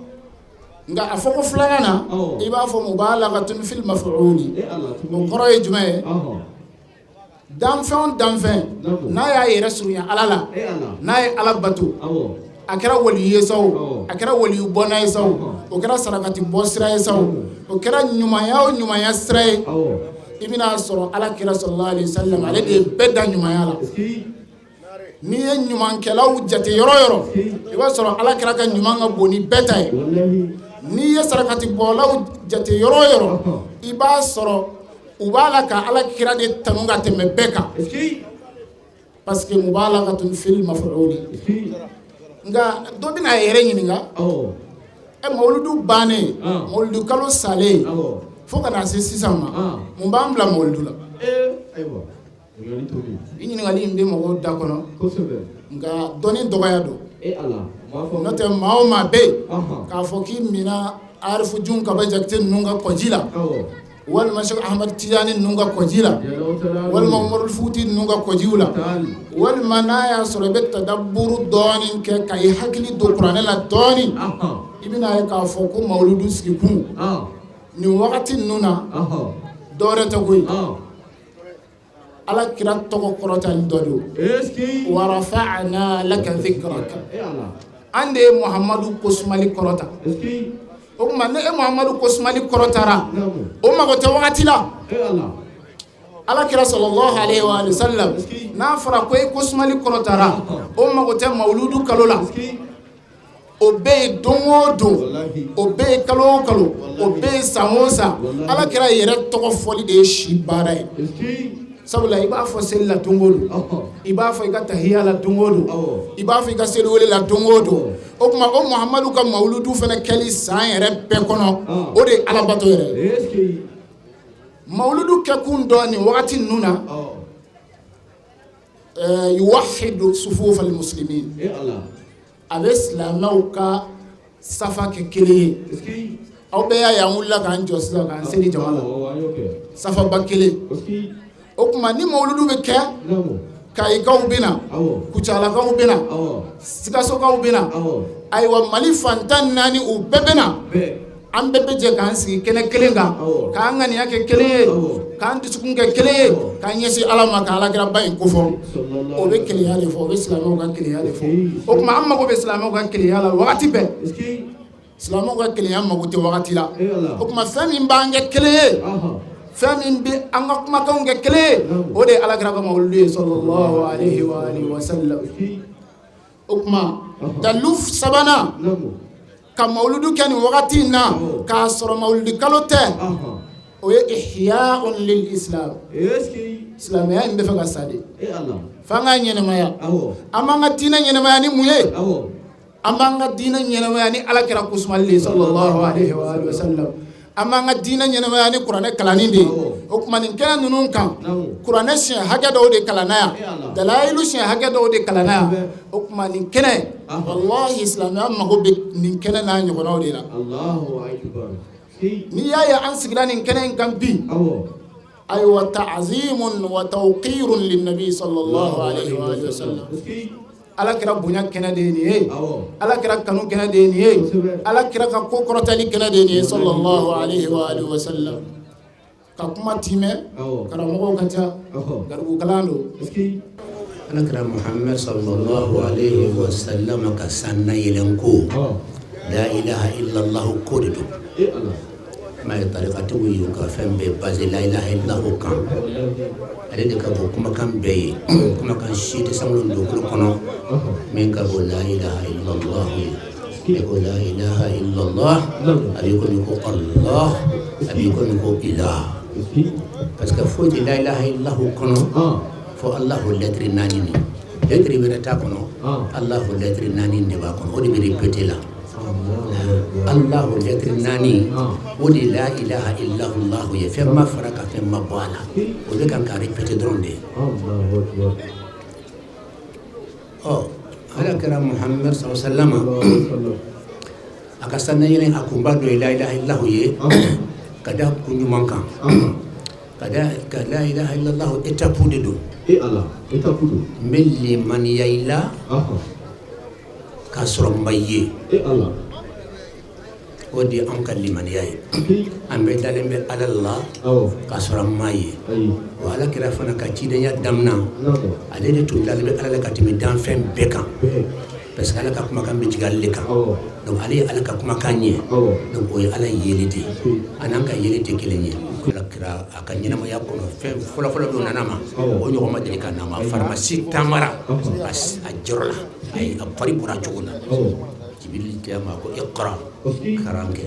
Nka a fɔ ko filanan na, i b'a fɔ mubalagatun fil maf'uli. O kɔrɔ ye jumɛn ye? Danfɛn o danfɛn n'a y'a yɛrɛ surunya Ala la, n'a ye Ala bato, a kɛra wali ye sa o, a kɛra waliyu bɔnna ye sa o, o kɛra sarakati bɔ sira ye sa o, o kɛra ɲumanya o ɲumanya sira ye, i bɛna sɔrɔ Ala kira sallallahu alaihi wasallam ale de ye bɛɛ da ɲumanya la. N'i ye ɲumankɛlaw jate yɔrɔ yɔrɔ, i b'a sɔrɔ Ala kira ka ɲuman ka bon ni bɛɛ ta ye. N'i ye sarakati bɔlaw jate yɔrɔ yɔrɔ, i b'a sɔrɔ u b'a la ka Ala kira de tanu ka tɛmɛ bɛɛ kan, parce que mubalagatun fil maf'uli. Nka dɔ bɛna a yɛrɛ ɲininka, ɛ mawuludu bannen, mawuludu kalo salen, fo ka na se sisan ma, mun b'an bila mawuludu la? I ɲininkali in bɛ mɔgɔw da kɔnɔ, nka dɔnni dɔgɔya don. N'o tɛ maa o maa bɛ yen k'a fɔ k'i minna Arifu Jun Kaba Jakite ninnu ka kɔji la, walima Sɛki Ahamadu Tijani ninnu ka kɔji la, walima Umaru Futi ninnu ka kɔjiw la, walima n'a y'a sɔrɔ i bɛ tadabburu dɔɔnin kɛ ka i hakili don kuranɛ la dɔɔnin, i bɛna ye k'a fɔ ko mawuludu sigikun nin wagati ninnu na dɔwɛrɛ tɛ koyi, Ala kira tɔgɔ kɔrɔtali dɔ don. Wa rafa'na laka dhikraka, an de ye Muhamadu kosumali kɔrɔta. O tuma ne e Muhamadu kosumali kɔrɔtara, o mago tɛ wagati la. Ala kira sallallahu alaihi wa sallam n'a fɔra ko e kosumali kɔrɔtara, o mago tɛ mawuludu kalo la. O bɛ yen don o don, o bɛ yen kalo o kalo, o bɛ yen san o san. Ala kira yɛrɛ tɔgɔ fɔli de ye si baara ye. Sabula i b'a fɔ seli la don o don, i b'a fɔ i ka tahiya la don o don, i b'a fɔ i ka seliwele la don o don. O tuma o Muhamadu ka mawuludu fana kɛli san yɛrɛ bɛɛ kɔnɔ, o de ye alabato yɛrɛ ye. Mawuludu kɛkun dɔ nin wagati ninnu na, yuwahidu sufufal muslimin, a bɛ silamɛw ka safa kɛ kelen ye. Aw bɛɛ y'a ye an wulila k'an jɔ sisan k'an seli jama la, safaba kelen. O tuma ni mawuludu bɛ kɛ, Kayikaw bɛ na, Kucalakaw bɛ na, Sikasokaw bɛ na, ayiwa Mali fan 14 u bɛɛ bɛ na. An bɛɛ bɛ jɛ k'an sigi kɛnɛ kelen kan, k'an ŋaniya kɛ kelen ye, k'an dusukun kɛ kelen ye, k'an ɲɛsin Ala ma, ka Alakiraba in kofɔ. O bɛ kelenya de fɔ, o bɛ silamɛw ka kelenya de fɔ. O tuma an mago bɛ silamɛw ka kelenya la wagati bɛɛ. Silamɛw ka kelenya mago tɛ wagati la. O tuma fɛn min b'an kɛ kelen ye, fɛn min bɛ an ka kumakanw kɛ kelen ye, o de ye Alakira ka mawuludu ye sallallahu alaihi wa alihi wa sallam. O tuma dalilu sabanan ka mawuludu kɛ nin wagati in na k'a sɔrɔ mawuludu kalo tɛ, o ye ihya'un lil islam. Silamɛya in bɛ fɛ ka sa de, f'an k'a ɲɛnɛmaya. An b'an ka diinɛ ɲɛnɛmaya ni mun ye? An b'an ka diinɛ ɲɛnɛmaya ni Alakira kosumali de ye sallallahu alaihi wa alihi wa sallam. An b'an ka diinɛ ɲɛnɛmaya ni kuranɛ kalanni de ye. O tuma nin kɛnɛ ninnu kan, kuranɛ siɲɛ hakɛ dɔw de kalanna yan, dalayilu siɲɛ hakɛ dɔw de kalanna yan. O tuma nin kɛnɛ, walahi silamɛya mago bɛ nin kɛnɛ n'a ɲɔgɔnnaw de la. N'i y'a ye an sigira nin kɛnɛ in kan bi, ayiwa ta'zimun wa tawqirun linnabi sallallahu alaihi wa sallam. Ala kira bonya kɛnɛ de ye nin ye, Ala kira kanu kɛnɛ de ye nin ye, Ala kira ka ko kɔrɔtali kɛnɛ de ye nin ye sallallahu alaihi wa alihi wa sallam. Ka kuma timɛ, karamɔgɔw ka ca, garibukalan don. Ala kira Muhammad sallallahu alaihi wa sallam ka sanna yɛlɛn ko la ilaha illallah ko de don. M'a ye tarikatigiw y'u ka fɛn bɛɛ basé la ilaha illallah kan. Ale de ka bon kumakan bɛɛ ye, kumakan si tɛ sankolo ni dugukolo kɔnɔ min ka bon la ilaha illallah ye. Ne ko la ilaha illallah, a b'i komi ko Allah, a b'i komi ko ilah. Parce que foyi tɛ la ilaha illallah kɔnɔ fo Allahu lettre 4 nin. Lettre wɛrɛ t'a kɔnɔ, Allahu lettre 4 de b'a kɔnɔ, o de bɛ répéter la. Allahu lettre naani, o de la ilaha illallah ye. Fɛn ma fara ka fɛn ma bɔ a la, o bɛ kan ka répéter dɔrɔn de. Ɔ, ala kɛra Muhammed salama, a ka sannayɛlɛn a kunba dɔ ye la ilaha illallah ye, ka da kun ɲuman kan, ka da ka la ilaha illallah étape de don. N bɛ limaniya i la k'a sɔrɔ n ma ye. O de ye anw ka limaniya ye. An bɛɛ dalen bɛ Ala la k'a sɔrɔ an m'a ye. Wa Ala kira fana ka cidenya daminɛ, ale de tun dalen bɛ Ala la ka tɛmɛ danfɛn bɛɛ kan, parce que Ala ka kumakan bɛ jigin ale de kan. Donc ale ye Ala ka kumakan ye, donc o ye Ala yeli de ye. A n'an ka yeli tɛ kelen ye. Ala kira a ka ɲɛnamaya kɔnɔ, fɛn fɔlɔfɔlɔ dɔ nana ma, o ɲɔgɔn ma deli ka na ma. Farimasi taamara, a jɔrɔ la, a fari bɔra cogo la. Jibiril tɛ ma ko iqra, karan kɛ.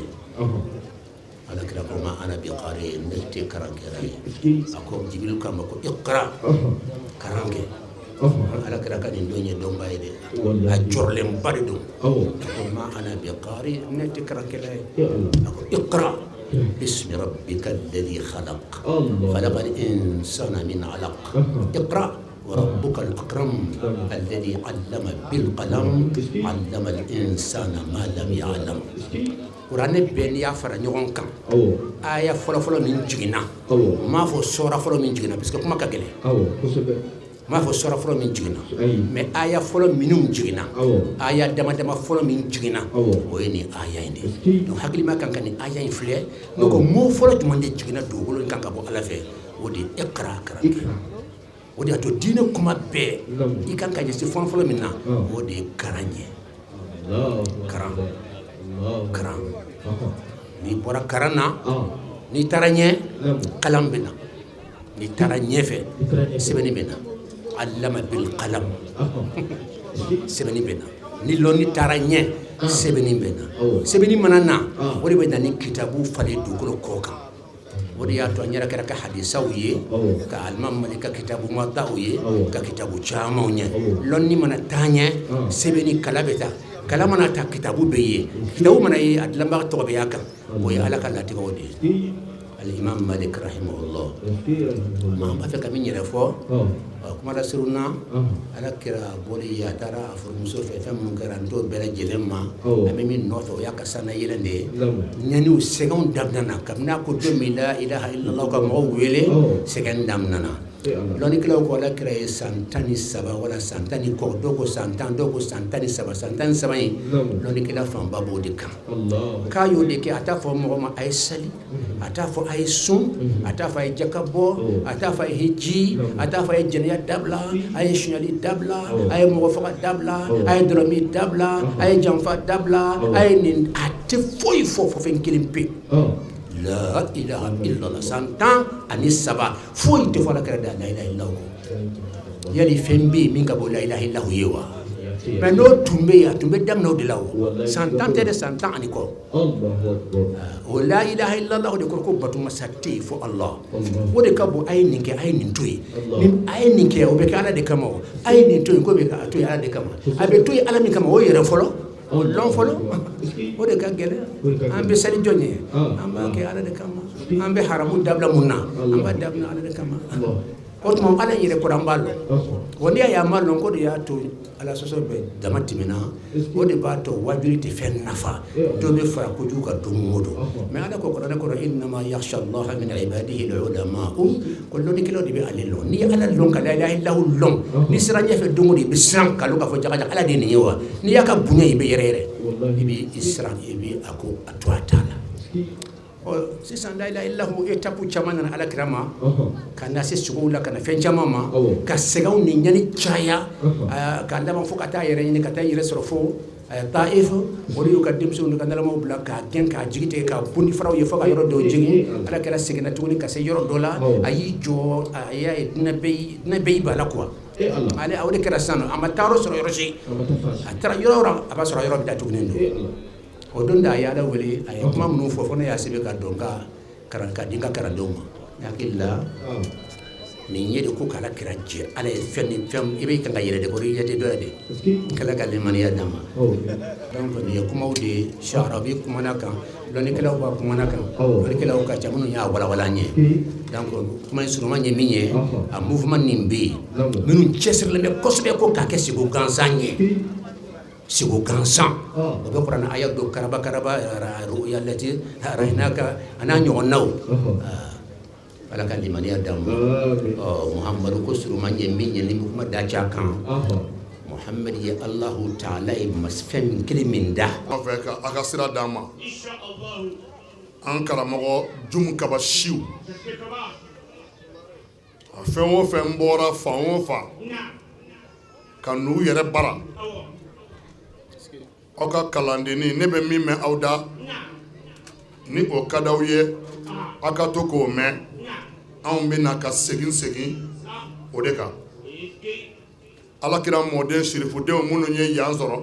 Ala kira ko ma ana bi qari, ne tɛ karankɛla ye. A ko Jibiril k'a ma ko iqra, karan kɛ. Ala kira ka nin don ye dɔnba ye dɛ, a jɔrɔlenba de don. A ko ma ana bi qari, ne tɛ karankɛla ye. A ko iqra bismi rabbika alladhi khalaq, khalaqa al-insana min alaq, iqra wa rabbuka al-akram alladhi allama bil qalam, allama al-insana ma lam ya'lam. Kuranɛ bɛɛ n'i y'a fara ɲɔgɔn kan, aya fɔlɔfɔlɔ min jiginna, n m'a fɔ sɔra fɔlɔ min jiginna, parce que kuma ka gɛlɛn. N m'a fɔ sɔra fɔlɔ min jiginna, mais aya fɔlɔ minnu jiginna, aya dama dama fɔlɔ min jiginna, o ye nin aya in de ye. Donc hakilima kan ka nin aya in filɛ. Ne ko mot fɔlɔ jumɛn de jiginna dugukolo in kan ka bɔ Ala fɛ? O de ye iqra, karan kɛ. O de y'a to diinɛ kuma bɛɛ, i kan ka ɲɛsin fɔlɔ fɔlɔ min na, o de ye karan ye. Karan, karan. N'i bɔra karan na, n'i taara ɲɛ, kalan bɛ na. N'i taara ɲɛfɛ, sɛbɛnni bɛ na. Allama bil qalam, sɛbɛnni bɛ na. Ni lɔnni taara ɲɛ, sɛbɛnni bɛ na. Sɛbɛnni mana na, o de bɛ na ni kitabu falen dugukolo kɔ kan. O de y'a to an yɛrɛ kɛra ka hadisaw ye, ka alimami Malik ka kitabu Muwataw ye, ka kitabu camanw ye. Lɔnni mana taa ɲɛ, sɛbɛnni kala bɛ taa. Kala mana ta, kitabu bɛ ye. Kitabu mana ye, a dilanbaga tɔgɔ bɛ y'a kan. O ye Ala ka latigɛw de ye. Alimami Malik rahimahullah, maa b'a fɛ ka min yɛrɛ fɔ kuma la surun na, Ala kira bɔli, a taara a furumuso fɛ, fɛn minnu kɛra, n t'o bɛɛ lajɛlen ma. An bɛ min nɔfɛ, o y'a ka sannayɛlɛn de ye. Ɲaniw sɛgɛnw daminɛna kabini a ko don min la ilaha illallah ka mɔgɔw wele, sɛgɛn daminɛna. Lɔnnikɛlaw ko Ala kira ye san 13 wala san 10 ni kɔ, dɔw ko san 10, dɔw ko san 13. San 13 in, lɔnnikɛla fanba b'o de kan. K'a y'o de kɛ, a t'a fɔ mɔgɔ ma a ye sali, a t'a fɔ a ye sun, a t'a fɔ a ye jaka bɔ, a t'a fɔ a ye hiji, a t'a fɔ a ye jɛnɛya dabila, a ye sonyali dabila, a ye mɔgɔ faga dabila, a ye dɔlɔmin dabila, a ye janfa dabila, a ye nin, a tɛ foyi fɔ fɔ fɛn kelen pe. La ilaha illallah. San 13, foyi tɛ fɔ Ala kira da la ilaha illallah. Yali fɛn bɛ yen min ka bɔ la ilaha illallah ye wa? Mais n'o tun bɛ yen, a tun bɛ daminɛ o de la. O san 10 tɛ dɛ, san 10 ani kɔ. O la ilaha illallah de kɔrɔ ko bato masa tɛ yen fo Allah. O de ka bon. A ye nin kɛ, a ye nin to yen. Ni a ye nin kɛ, o bɛ kɛ Ala de kama. O a ye nin to yen, ko bɛ a to yen Ala de kama. A bɛ to yen Ala min kama, o yɛrɛ fɔlɔ, o lɔn fɔlɔ, o de ka gɛlɛn. An bɛ sali jɔn ye? An b'a kɛ Ala de kama. An bɛ haramu dabila mun na? An b'a dabila Ala de kama. O tuma Ala yɛrɛ kɔrɔ, an b'a lɔn. Wa n'i y'a ye an b'a lɔn, ko de y'a to Ala sɔsɔ bɛ dama tɛmɛna. O de b'a to wajuli tɛ fɛn nafa, dɔ bɛ fara kojugu kan don o don. Mais Ala ko kuranɛ kɔnɔ innama yakhsha Allaha min ibadihi al-ulama'u, ko lɔnnikɛlaw de bɛ ale lɔn. N'i ye Ala lɔn, ka la ilaha illallah lɔn, n'i sera ɲɛfɛ don o don, i bɛ siran k'a lɔn k'a fɔ jaga Ala de ye nin ye. Wa n'i y'a ka bonya, i bɛ yɛrɛ yɛrɛ, i bɛ siran, i bɛ a ko a to a ta la. Ɔ, sisan la ilaha illallah étape caman nana Ala kira ma, ka na se sogow la, ka na fɛn caman ma, ka sɛgɛnw ni ɲani caya, ka laban fo ka taa yɛrɛ ɲini, ka taa yɛrɛ sɔrɔ fo Taif. Olu y'u ka denmisɛnw n'u ka nalamaw bila k'a gɛn, k'a jigi tigɛ, k'a bon ni faraw ye fo ka yɔrɔ dɔw jigin. Ala kɛra seginna tuguni ka se yɔrɔ dɔ la, a y'i jɔ, a y'a ye dinɛ bɛɛ y'i b'a la quoi. Ale o de kɛra sisan nɔ, a ma taa yɔrɔ sɔrɔ yɔrɔ si. A taara yɔrɔ o yɔrɔ, a b'a sɔrɔ yɔrɔ bɛ datugulen don. O don da a ye Ala wele, a ye kuma minnu fɔ, fo ne y'a sɛbɛn ka don ka karan ka di n ka kalandenw ma. Ne hakili la Nin ye de ko k'ala kira jɛ Ala ye fɛn ni fɛn i bɛ kan ka yɛrɛ de kɔrɔ i ɲɛ tɛ dɔ la de k'Ala ka limaniya d'an ma. Donc nin ye kumaw de ye Saharabi kumana kan, lɔnnikɛlaw b'a kumana kan, lɔnnikɛlaw ka ca minnu y'a walawala an ye. Donc kuma in surunman ye min ye, a mouvement nin bɛ yen minnu cɛsirilen bɛ kosɛbɛ ko k'a kɛ siko gansan ye, siko gansan o bɛ kuranɛ aya dɔ karaba karaba ruya lati arainaka a n'a ɲɔgɔnnaw. Ala ka limaniya d'an ma. Ɔ Muhamadu ko surunman ye min ye ni bɛ kuma da ca kan, Muhamadu ye Alahu taala ye fɛn kelen min da. An fɛ ka a ka sira d'an ma, an karamɔgɔ Jumu Kaba Siw, a fɛn o fɛn bɔra fan o fan ka n'u yɛrɛ bara aw ka kalandenni, ne bɛ min mɛn aw da ni o ka d'aw ye, aw ka to k'o mɛn. Anw bɛna ka segin segin o de kan. Alakira mɔden sirifudenw minnu ye yan sɔrɔ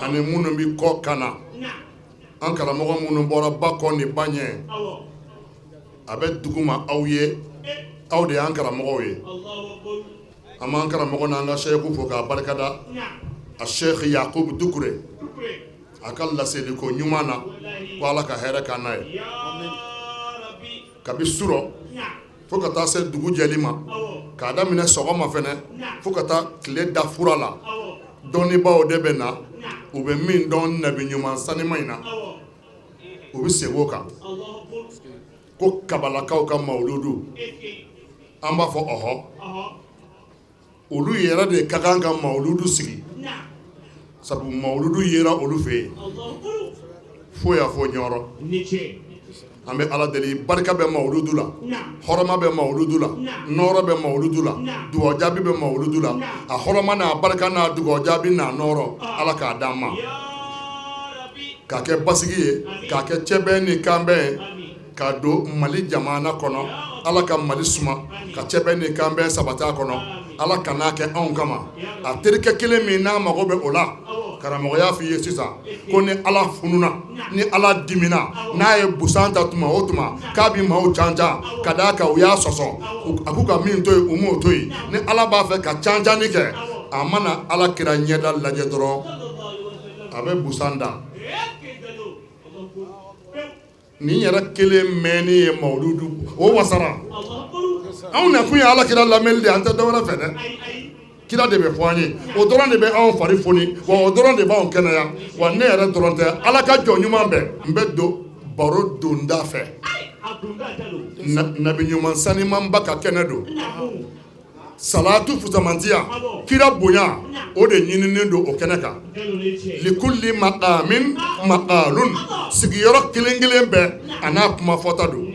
ani minnu bɛ kɔ ka na, an karamɔgɔ minnu bɔra ba kɔ ni ba ɲɛ, a bɛ dugu ma aw ye, aw de y'an karamɔgɔw ye. An b'an karamɔgɔ n'an ka sɛku fo k'a barikada, a Sɛki Yakubu Dukure, a ka laseli ko ɲuman na, ko Ala ka hɛrɛ k'an n'a ye. Kabi surɔ fo ka taa se dugu jɛli ma, k'a daminɛ sɔgɔma fɛnɛ fo ka taa tile da fura la, dɔnnibaaw de bɛ na, u bɛ min dɔn nabi ɲuman sanima in na, u bɛ segin o kan. Ko kabalakaw ka mawuludu, an b'a fɔ ɔhɔ, olu yɛrɛ de ka kan ka mawuludu sigi, sabu mawuludu yera olu fɛ yen fo y'a fɔ ɲɔrɔ. An bɛ Ala deli, barika bɛ mawuludu la, hɔrɔma bɛ mawuludu la, nɔɔrɔ bɛ mawuludu la, dugawu jaabi bɛ mawuludu la. A hɔrɔma n'a barika n'a dugawu jaabi n'a nɔɔrɔ, Ala k'a d'an ma, k'a kɛ basigi ye, k'a kɛ cɛbɛn ni kanbɛn ye, ka don Mali jamana kɔnɔ. Ala ka Mali suma, ka cɛbɛn ni kanbɛn sabati a kɔnɔ. Ala kan'a kɛ anw kama. A terikɛ kelen min n'a mago bɛ o la, karamɔgɔ y'a f'i ye sisan ko ni Ala fununa, ni Ala dimina, n'a ye busan ta tuma o tuma k'a bɛ maaw cancan ka d'a kan u y'a sɔsɔ, a k'u ka min to yen, u m'o to yen. Ni Ala b'a fɛ ka cancanni kɛ, a mana Ala kira ɲɛda lajɛ dɔrɔn, a bɛ busan da. Nin yɛrɛ kelen mɛnni ye mawuludu o wasara. Anw nakun ye Ala kira lamɛnni de ye, an tɛ dɔwɛrɛ fɛ dɛ. Kira de bɛ fɔ an ye, o dɔrɔn de bɛ anw fari foni, wa o dɔrɔn de b'anw kɛnɛya. Wa ne yɛrɛ dɔrɔn tɛ, Ala ka jɔn ɲuman bɛɛ. N bɛ don baro donda fɛ, nabi ɲuman sanimanba ka kɛnɛ don, salatu fusamantiya, kira bonya, o de ɲininen don o kɛnɛ kan. Likulli maqamin maqalun, sigiyɔrɔ kelen kelen bɛɛ a n'a kuma fɔta don.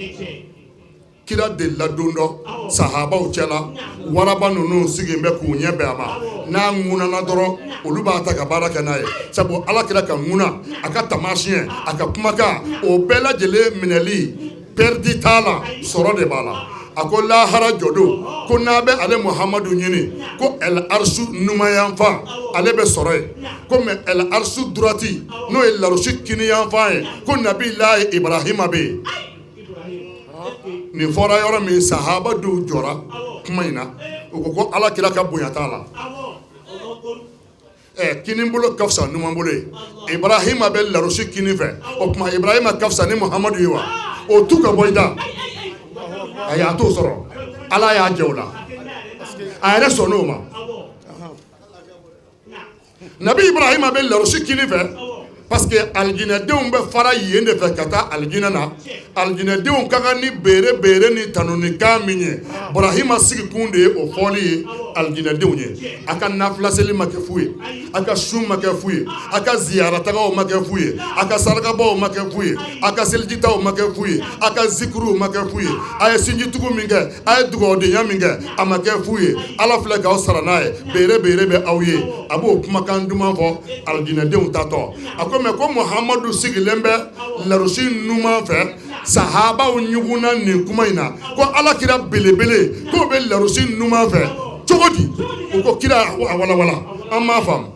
Kira delila don dɔ sahabaw cɛla, waraba ninnu sigilen bɛ k'u ɲɛ bɛn a ma, n'a ŋunana dɔrɔn olu b'a ta ka baara kɛ n'a ye. Sabu Ala kira ka ŋuna, a ka taamasiyɛn, a ka kumakan, o bɛɛ lajɛlen minɛli pɛridi t'a la, sɔrɔ de b'a la. A ko lahara jɔdon, ko n'a bɛ ale Muhamadu ɲini, ko el arsu numanyanfan ale bɛ sɔrɔ yen, ko mais el arsu droite, n'o ye larusi kiniyanfan ye, ko nabilayi Ibrahima bɛ yen. Nin fɔra yɔrɔ min, sahaba dɔw jɔra kuma in na, u ko ko Ala kira ka bonya t'a la. Kini bolo ka fisa numan bolo ye, Ibrahima bɛ larusi kini fɛ, o tuma Ibrahima ka fisa ni Muhamadu ye wa? O tu ka bɔ i da, ayi, a t'o sɔrɔ. Ala y'a jɛ o la, a yɛrɛ sɔnn'o ma. Nabi Ibrahima bɛ larusi kini fɛ parce que alijinɛdenw bɛ fara yen de fɛ ka taa alijinɛ na. Alijinɛdenw ka kan ni bere bere ni tanunikan min ye, Ibrahima sigikun de ye o fɔli ye alijinɛdenw ye. A ka nafilaseli ma kɛ fu ye, a ka sun ma kɛ fu ye, a ka ziyaratagaw ma kɛ fu ye, a ka sarakabaw ma kɛ fu ye, a ka selijitaw ma kɛ fu ye, a ka zikuruw ma kɛ fu ye, a ye sinjitugu min kɛ, a ye dugawudenya min kɛ, a ma kɛ fu ye. Ala filɛ k'aw sara n'a ye, bere bere bɛ aw ye. A b'o kumakan duman fɔ alijinɛdenw tatɔ. A ko mais ko Muhamadu sigilen bɛ larusi numan fɛ. Sahabaw ɲugunna nin kuma in na, ko Ala kira belebele k'o bɛ larusi numan fɛ cogo di? U ko kira a walawala, an m'a faamu.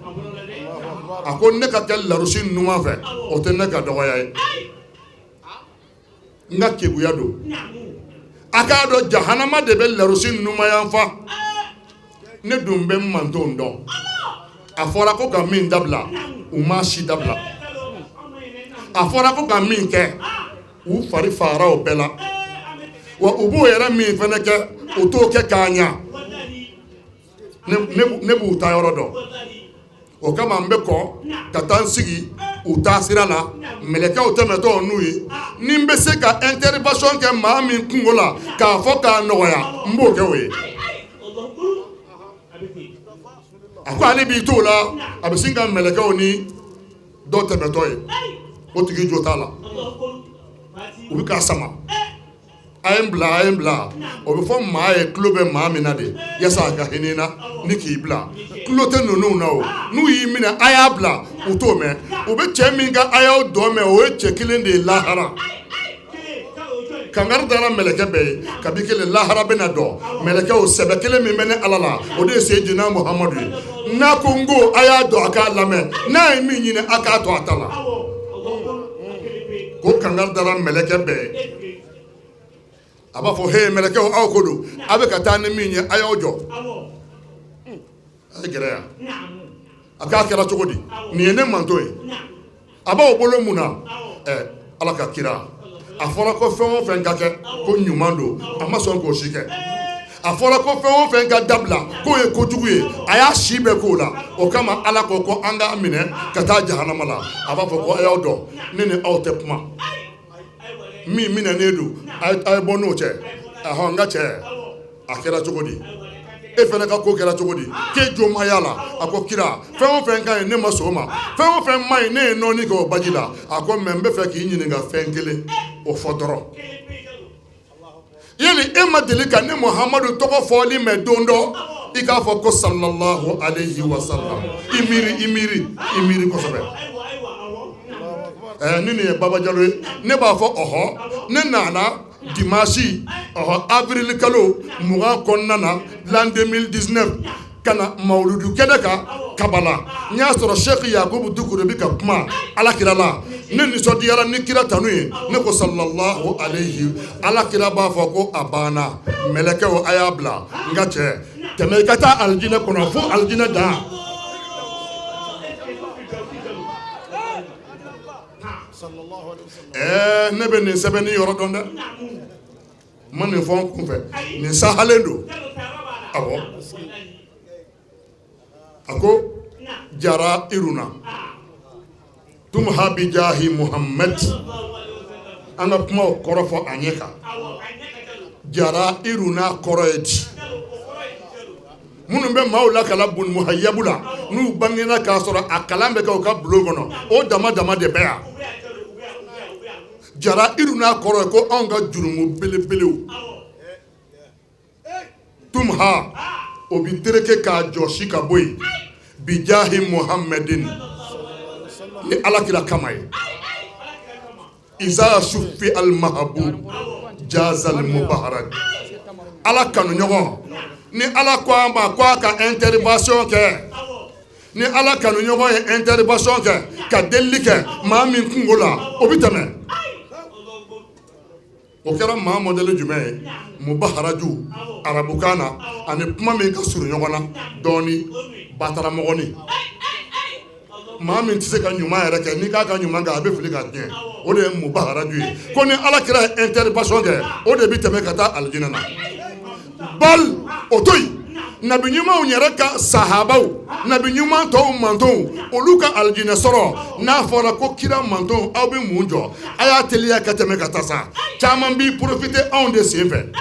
A ko ne ka kɛ larusi numan fɛ, o tɛ ne ka dɔgɔya ye, n ka keguya don. A k'a dɔn jahanama de bɛ larusi numanyanfan. Ne dun bɛ n mantonw dɔn. A fɔra ko ka min dabila, u m'a si dabila. A fɔra ko ka min kɛ, u fari fagara o bɛɛ la. Wa u b'o yɛrɛ min fana kɛ, u t'o kɛ k'a ɲa. Ne b'u taa yɔrɔ dɔn. O kama n bɛ kɔn ka taa n sigi u taa sira la, mɛlɛkɛw tɛmɛtɔ n'u ye. Ni n bɛ se ka intervention kɛ maa min kungo la k'a fɔ k'a nɔgɔya, n b'o kɛ o ye. A ko ale b'i t'o la, a bɛ sin ka mɛlɛkɛw ni dɔ tɛmɛtɔ ye, o tigi jo t'a la, u bɛ k'a sama. A ye n bila, a ye n bila. O bɛ fɔ maa ye tulo bɛ maa min na de, yaasa a ka hinɛ na ni k'i bila. Tulo tɛ ninnu na o, n'u y'i minɛ a y'a bila, u t'o mɛn. U bɛ cɛ min ka a y'aw dɔn mɛn, o ye cɛ kelen de ye lahara. Kangari dara mɛlɛkɛ bɛɛ ye kabi kelen, lahara bɛna dɔn. Mɛlɛkɛw sɛbɛ kelen min bɛ ne Ala la, o de ye Seyidina Muhamadu ye. N'a ko n ko a y'a dɔn, a k'a lamɛn. N'a ye min ɲini, a k'a to a ta la. Ko kangari dara mɛlɛkɛ bɛɛ ye. A b'a fɔ he mɛlɛkɛw, aw ko don a bɛ ka taa ni min ye, a y'aw jɔ, a ye gɛrɛ yan. A k'a kɛra cogo di? Nin ye ne manto ye, a b'aw bolo mun na? Ɛ Ala ka kira, a fɔra ko fɛn o fɛn ka kɛ ko ɲuman don, a ma sɔn k'o si kɛ. A fɔra ko fɛn o fɛn ka dabila k'o ye kojugu ye, a y'a si bɛɛ k'o la. O kama Ala ko ko an k'a minɛ ka taa jahanama la. A b'a fɔ ko a y'aw dɔn, ne ni aw tɛ kuma. Min minɛnen don, a ye bɔ n'o cɛ. Ahɔn, n ka cɛ, a kɛra cogo di? E fana ka ko kɛra cogo di? K'e jo ma y'a la. A ko kira, fɛn o fɛn ka ɲi ne ma sɔn o ma, fɛn o fɛn ma ɲi ne ye nɔɔni kɛ o baji la. A ko mɛ n bɛ fɛ k'i ɲininka fɛn kelen, o fɔ dɔrɔn. Yali e ma deli ka ne Muhamadu tɔgɔ fɔli mɛn don dɔ i k'a fɔ ko sallallahu alayhi wa sallam? I miiri, i miiri, i miiri kosɛbɛ. Ni nin ye Baba Jalo ye, ne b'a fɔ ɔhɔ, ne nana dimanche ɔhɔ avril kalo 20 kɔnɔna na l'an 2019 ka na mawuludu kɛnɛ kan Kabala. N y'a sɔrɔ Cheikh Yakubu Dukure bɛ ka kuma Ala kira la. Ne nisɔndiyara ni kira tanu ye, ne ko sallallahu alayhi. Ala kira b'a fɔ ko a banna, mɛlɛkɛw a y'a bila. N ka cɛ, tɛmɛ i ka taa alijinɛ kɔnɔ fo alijinɛ dan. Ne bɛ nin sɛbɛnni yɔrɔ dɔn dɛ, n ma nin fɔ n kunfɛ, nin sahalen don. Awɔ, a ko jara iruna tumha bi jahi Muhammad. An ka kumaw kɔrɔ fɔ a ɲɛ kan. Jara iruna kɔrɔ ye di? Minnu bɛ maaw la kalan bun muhayabu la, n'u bangena k'a sɔrɔ a kalan bɛ kɛ u ka bulon kɔnɔ, o dama dama de bɛ yan. Jara iruna kɔrɔ ye ko anw ka jurumu belebelew tumha, o bɛ tereke k'a jɔsi ka bɔ yen bijahi Muhammadin, ni Ala kira kama ye. Iza sufi al mahabub jazal mubaharaj. Ala kanu ɲɔgɔn, ni Ala ko a ma ko a ka intervention kɛ, ni Ala kanu ɲɔgɔn ye intervention kɛ ka delili kɛ maa min kungo la, o bɛ tɛmɛ. O kɛra maa mɔdɛli jumɛn ye? Mubaharaju arabukan na, ani kuma min ka surun ɲɔgɔn na dɔɔni, bataramɔgɔni. Maa min tɛ se ka ɲuman yɛrɛ kɛ, n'i k'a ka ɲuman kɛ a bɛ fili ka tiɲɛ, o de ye mubaharaju ye. Ko ni Ala kira ye intervention kɛ, o de bɛ tɛmɛ ka taa alijinɛ na. Bal o to yen, nabi ɲumanw yɛrɛ ka sahabaw, nabi ɲuman tɔw mantonw, olu ka alijinɛ sɔrɔ, n'a fɔra ko kira mantonw aw bɛ mun jɔ, a y'a teliya ka tɛmɛ ka taa sa. Caman b'i profiter anw de sen fɛ.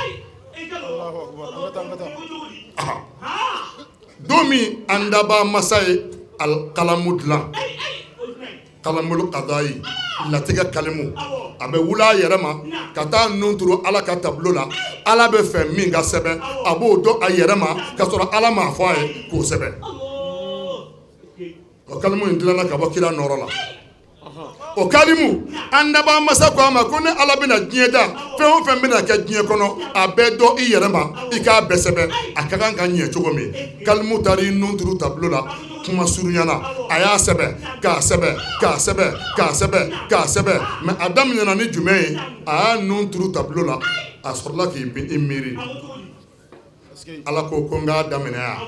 Don min an dabaa masa ye alikalamu dilan, kalamul kadayi, latigɛ kalimu, a bɛ wuli a yɛrɛ ma ka taa nun turu Ala ka tableau la. Ala bɛ fɛ min ka sɛbɛn, a b'o dɔn a yɛrɛ ma ka sɔrɔ Ala m'a fɔ a ye k'o sɛbɛn. O kalimu in dilanna ka bɔ kira nɔɔrɔ la. O kalimu an dabaa masa ko a ma ko ne Ala bɛna diɲɛ da, fɛn o fɛn bɛna kɛ diɲɛ kɔnɔ, a bɛɛ dɔn i yɛrɛ ma, i k'a bɛɛ sɛbɛn, a ka kan ka ɲɛ cogo min. Kalimu taara i nun turu tableau la, kuma surunyana, a y'a sɛbɛn k'a sɛbɛn k'a sɛbɛn k'a sɛbɛn k'a sɛbɛn. Mais a daminɛna ni jumɛn ye? A y'a nun turu tableau la. A sɔrɔla k'i miiri. Ala ko ko n k'a daminɛ yan.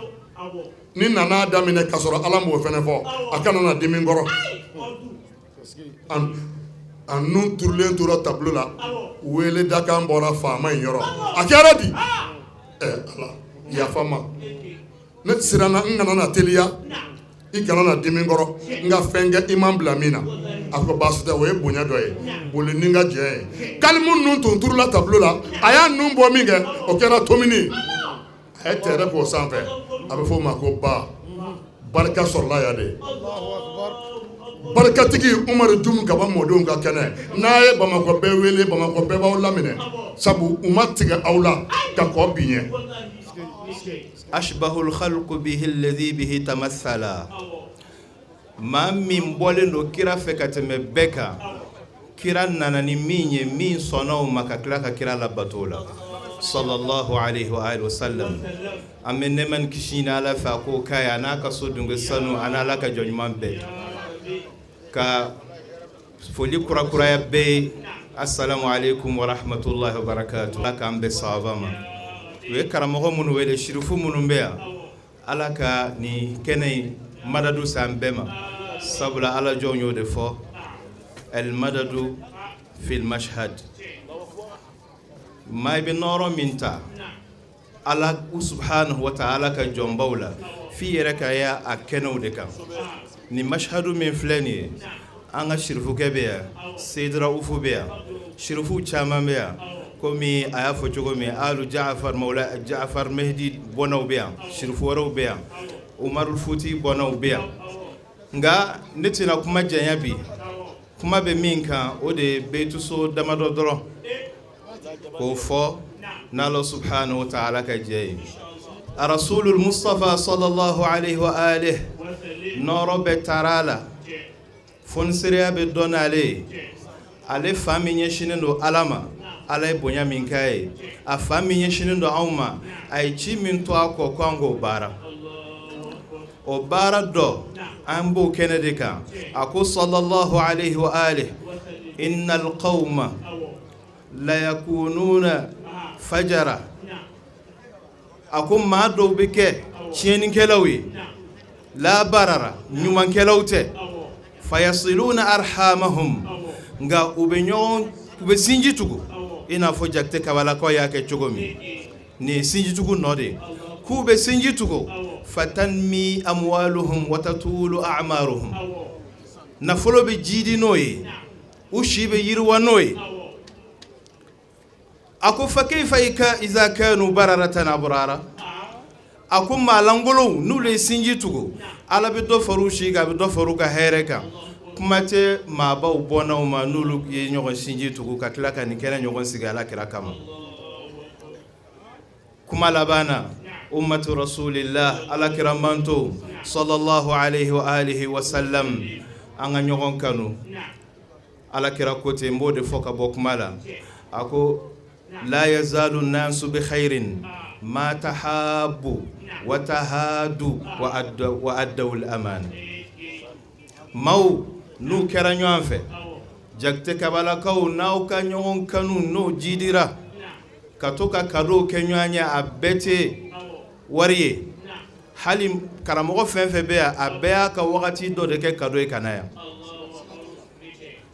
Ni nana daminɛ ka sɔrɔ Ala m'o fana fɔ, a kana na dimi n kɔrɔ. A nun turulen tora tableau la, wele dakan bɔra faama in yɔrɔ. A kɛra di? Ɛ Ala, yafa n ma. Ne siranna n kana na teliya, i kana na dimi n kɔrɔ, n ka fɛn kɛ i man bila min na. A ko baasi tɛ, o ye bonya dɔ ye, boli ni n ka jɛ ye. Kalimu nun tun turula tableau la, a y'a nun bɔ min kɛ, o kɛra tomini ye. A ye tɛrɛ k'o sanfɛ, a bɛ f'o ma ko ba. Barika sɔrɔla yan de. Barikatigi Umaru Jumu Kaba mɔdenw ka kɛnɛ, n'a ye Bamakɔ bɛɛ wele, Bamakɔ bɛɛ b'aw laminɛ, sabu u ma tigɛ aw la ka kɔ bin ɲɛ. Ashbahul khalqu bihi alladhi bihi tamassala maa min bɔlen don kira fɛ ka tɛmɛ bɛɛ kan, kira nana ni min ye, min sɔnna o ma ka tila ka kira labato o la, sallallahu alaihi wa alihi wasallam. An bɛ nɛɛma ni kisi ɲini Ala fɛ a k'o k'a ye, a n'a ka so dunke sanu, a n'Ala ka jɔn ɲuman bɛɛ. Ka foli kurakuraya bɛɛ ye, assalamu alaikum wa rahmatullahi wa barakatuh. Ala k'an bɛn sawaba ma. U ye karamɔgɔ minnu wele, sirifu minnu bɛ yan, Ala ka nin kɛnɛ in madadu san bɛɛ ma, sabula Ala jɔnw y'o de fɔ, al madadu fil mashhad. Maa i bɛ nɔɔrɔ min ta Ala subhanahu wa ta'ala ka jɔnbaw la, f'i yɛrɛ ka ya a kɛnɛw de kan. Nin mashhadu min filɛ nin ye, an ka sirifukɛ bɛ yan, Seyidira Ufu bɛ yan, sirifuw caman bɛ yan, komi a y'a fɔ cogo min, alu Jaafar, Mawla Jaafar Mehdi bɔnnaw bɛ yan, sirifu wɛrɛw bɛ yan, Umarul Futi bɔnnaw bɛ yan. Nka ne tɛna kuma janya bi. Kuma bɛ min kan, o de ye beyituso damadɔ dɔrɔn k'o fɔ n'Ala subhanahu wa ta'ala ka jɛ ye. Arasulul Mustafa sallallahu alaihi wa alihi, nɔɔrɔ bɛɛ taara a la, fonisereya bɛ dɔn n'ale ye. Ale fa min ɲɛsinnen don Ala ma, Ala ye bonya min k'a ye, a fa min ɲɛsinnen don anw ma, a ye ci min to a kɔ ko an k'o baara, o baara dɔ an b'o kɛnɛ de kan. A ko sallallahu alaihi wa alihi, innal qawma la yakununa fajara. A ko maa dɔw bɛ kɛ tiɲɛnikɛlaw ye, la barara, ɲumankɛlaw tɛ, fayasiluna arhamahum, nka u bɛ ɲɔgɔn, u bɛ sinji tugu, i n'a fɔ Jakite Kabalakaw y'a kɛ cogo min. Nin ye sinji tugu nɔ de ye, k'u bɛ sinji tugu, fatanmi amwaluhum wa tatulu a'maruhum, nafolo bɛ jiidi n'o ye, u si bɛ yiriwa n'o ye. A ko fa kayfa iza kanu bararatan abrara. A ko maa lankolonw n'olu ye sinji tugu, Ala bɛ dɔ far'u si kan, a bɛ dɔ far'u ka hɛrɛ kan. Kuma tɛ maabaw bɔnnaw ma n'olu ye ɲɔgɔn sinji tugu ka tila ka nin kɛnɛ ɲɔgɔn sigi Ala kira kama. Kuma laban na, ummatu rasulillah, Ala kira manto sallallahu alaihi wa alihi wa sallam, an ka ɲɔgɔn kanu. Ala kira ko ten, n b'o de fɔ ka bɔ kuma la. A ko la yazalu nasu bi khairin ma tahabu wa tahadu wa addawul amana. Maaw n'u kɛra ɲɔgɔn fɛ, Jakite Kabalakaw, n'aw ka ɲɔgɔn kanu n'o jidira ka to ka cadeau kɛ ɲɔgɔn ye, a bɛɛ tɛ wari ye. Hali karamɔgɔ fɛn fɛn bɛ yan, a bɛɛ y'a ka wagati dɔ de kɛ cadeau ye ka na yan.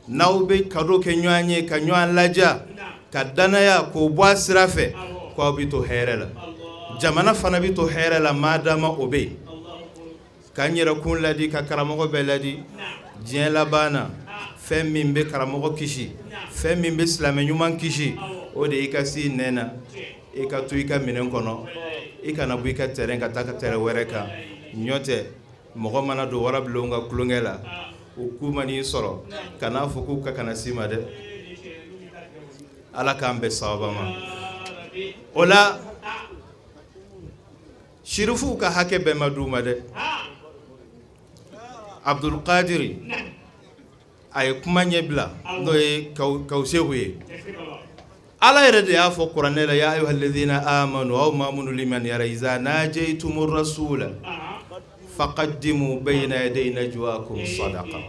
N'aw bɛ cadeau kɛ ɲɔgɔn ye, ka ɲɔgɔn ladiya, ka dannaya k'o bɔ a sira fɛ, ko aw bɛ to hɛrɛ la, jamana fana bɛ to hɛrɛ la, madama o bɛ yen. Ka n yɛrɛ kun ladi, ka karamɔgɔ bɛɛ ladi, diɲɛ laban na, fɛn min bɛ karamɔgɔ kisi, fɛn min bɛ silamɛ ɲuman kisi, o de i ka s'i nɛn na, i ka to i ka minɛn kɔnɔ, i kana bɔ i ka terrain ka taa ka terrain wɛrɛ kan. Ɲɔ tɛ mɔgɔ mana don warabilenw ka tulonkɛ la, u k'u man'i sɔrɔ, kan'a fɔ k'u ka kana s'i ma dɛ. Ala k'an bɛn sababa ma. O la, sirifuw ka hakɛ bɛɛ ma d'u ma dɛ. Abdulkadiri a ye kuma ɲɛbila, n'o ye Kawuseku ye. Ala yɛrɛ de y'a fɔ kuranɛ la, ya ayyuhallazina amanu, aw maa minnu limaniyara, iza najaytumur rasula faqaddimu bayna yaday najwakum sadaqa.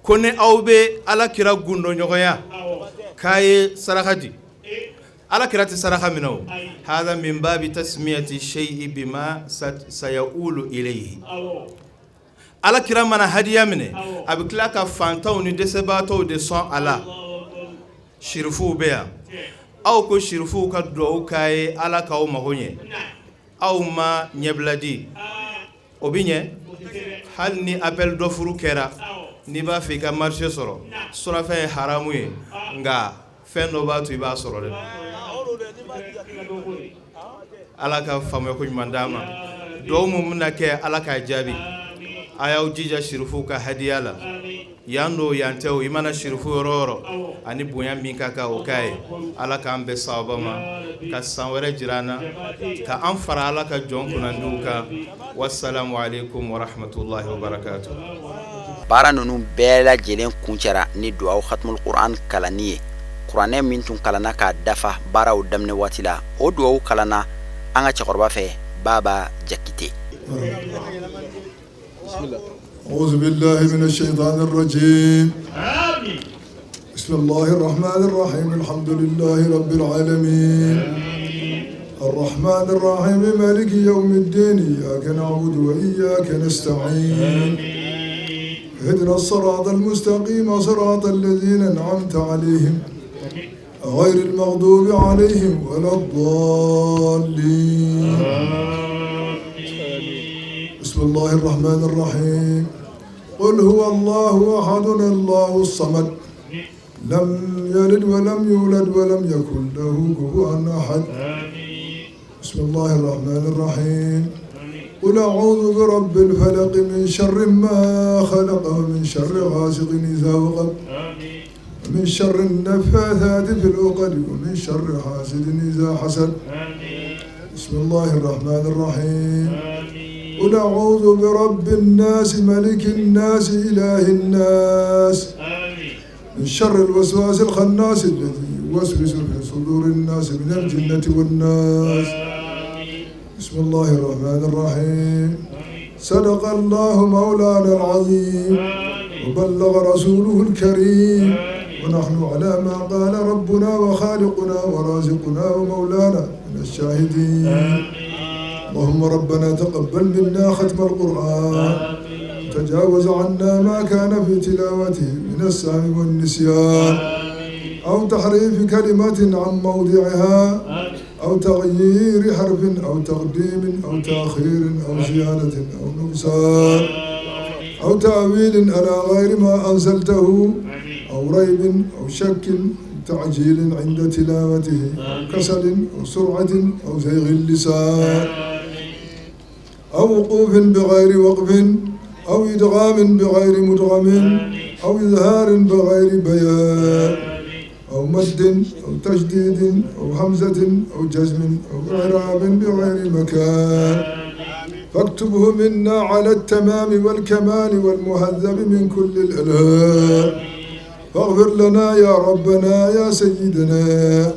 Ko ni aw bɛ Ala kira gundɔɲɔgɔnya, k'a ye saraka di. Ala kira tɛ saraka minɛ o hada min babi tasmiyati shay'i bima sayaulu ilayhi Ala kira mana hadiya minɛ a bɛ tila ka fantanw ni dɛsɛbaatɔw de sɔn a la sirifuw bɛ yan aw ko sirifuw ka dugawu k'a ye Ala k'aw mago ɲɛ aw ma ɲɛbila di o bɛ ɲɛ hali ni appel d'offre kɛra n'i b'a fɛ i ka marché sɔrɔ surafɛn ye haramu ye nka fɛn dɔ b'a to i b'a sɔrɔ dɛ Ala ka faamuya ko ɲuman d'an ma dugawu min bɛna kɛ Ala k'a jaabi a y'aw jija sirifuw ka hadiya la yan don yan tɛ o i mana sirifu yɔrɔ o yɔrɔ ani bonya min ka kan o k'a ye Ala k'an bɛn sawaba ma ka san wɛrɛ jira an na ka an fara Ala ka jɔn kunnandiw kan wasalamu aleykum warahmatulahi wabarakatu Baara ninnu bɛɛ lajɛlen kuncɛra ni dugawu hatumul kuran kalanni ye kuranɛ min tun kalanna k'a dafa baaraw daminɛ waati la o dugawu kalanna an ka cɛkɔrɔba fɛ Baba Jakite. أعوذ بالله من الشيطان الرجيم بسم الله الرحمن الرحيم الحمد لله رب العالمين الرحمن الرحيم مالك يوم الدين إياك نعبد وإياك نستعين اهدنا الصراط المستقيم صراط الذين أنعمت عليهم غير المغضوب عليهم ولا الضالين بسم الله الرحمن الرحيم قل هو الله أحد الله الصمد لم يلد ولم يولد ولم يكن له كفوا أحد بسم الله الرحمن الرحيم قل أعوذ برب الفلق من شر ما خلق ومن شر غاسق إذا وقب ومن شر النفاثات في العقد ومن شر حاسد إذا حسد بسم الله الرحمن الرحيم قل أعوذ برب الناس ملك الناس إله الناس من شر الوسواس الخناس الذي يوسوس في صدور الناس من الجنة والناس بسم الله الرحمن الرحيم صدق الله مولانا العظيم وبلغ رسوله الكريم ونحن على ما قال ربنا وخالقنا ورازقنا ومولانا من الشاهدين اللهم ربنا تقبل منا ختم القرآن تجاوز عنا ما كان في تلاوته من السهو والنسيان أو تحريف كلمة عن موضعها أو تغيير حرف أو تقديم أو تأخير أو زيادة أو نقصان أو تأويل على غير ما أنزلته أو ريب أو شك تعجيل عند تلاوته أو كسل أو سرعة أو زيغ اللسان أو وقوف بغير وقف أو إدغام بغير مدغم أو إظهار بغير بيان أو مد أو تشديد أو همزة أو جزم أو إعراب بغير مكان فاكتبه منا على التمام والكمال والمهذب من كل الألهام فاغفر لنا يا ربنا يا سيدنا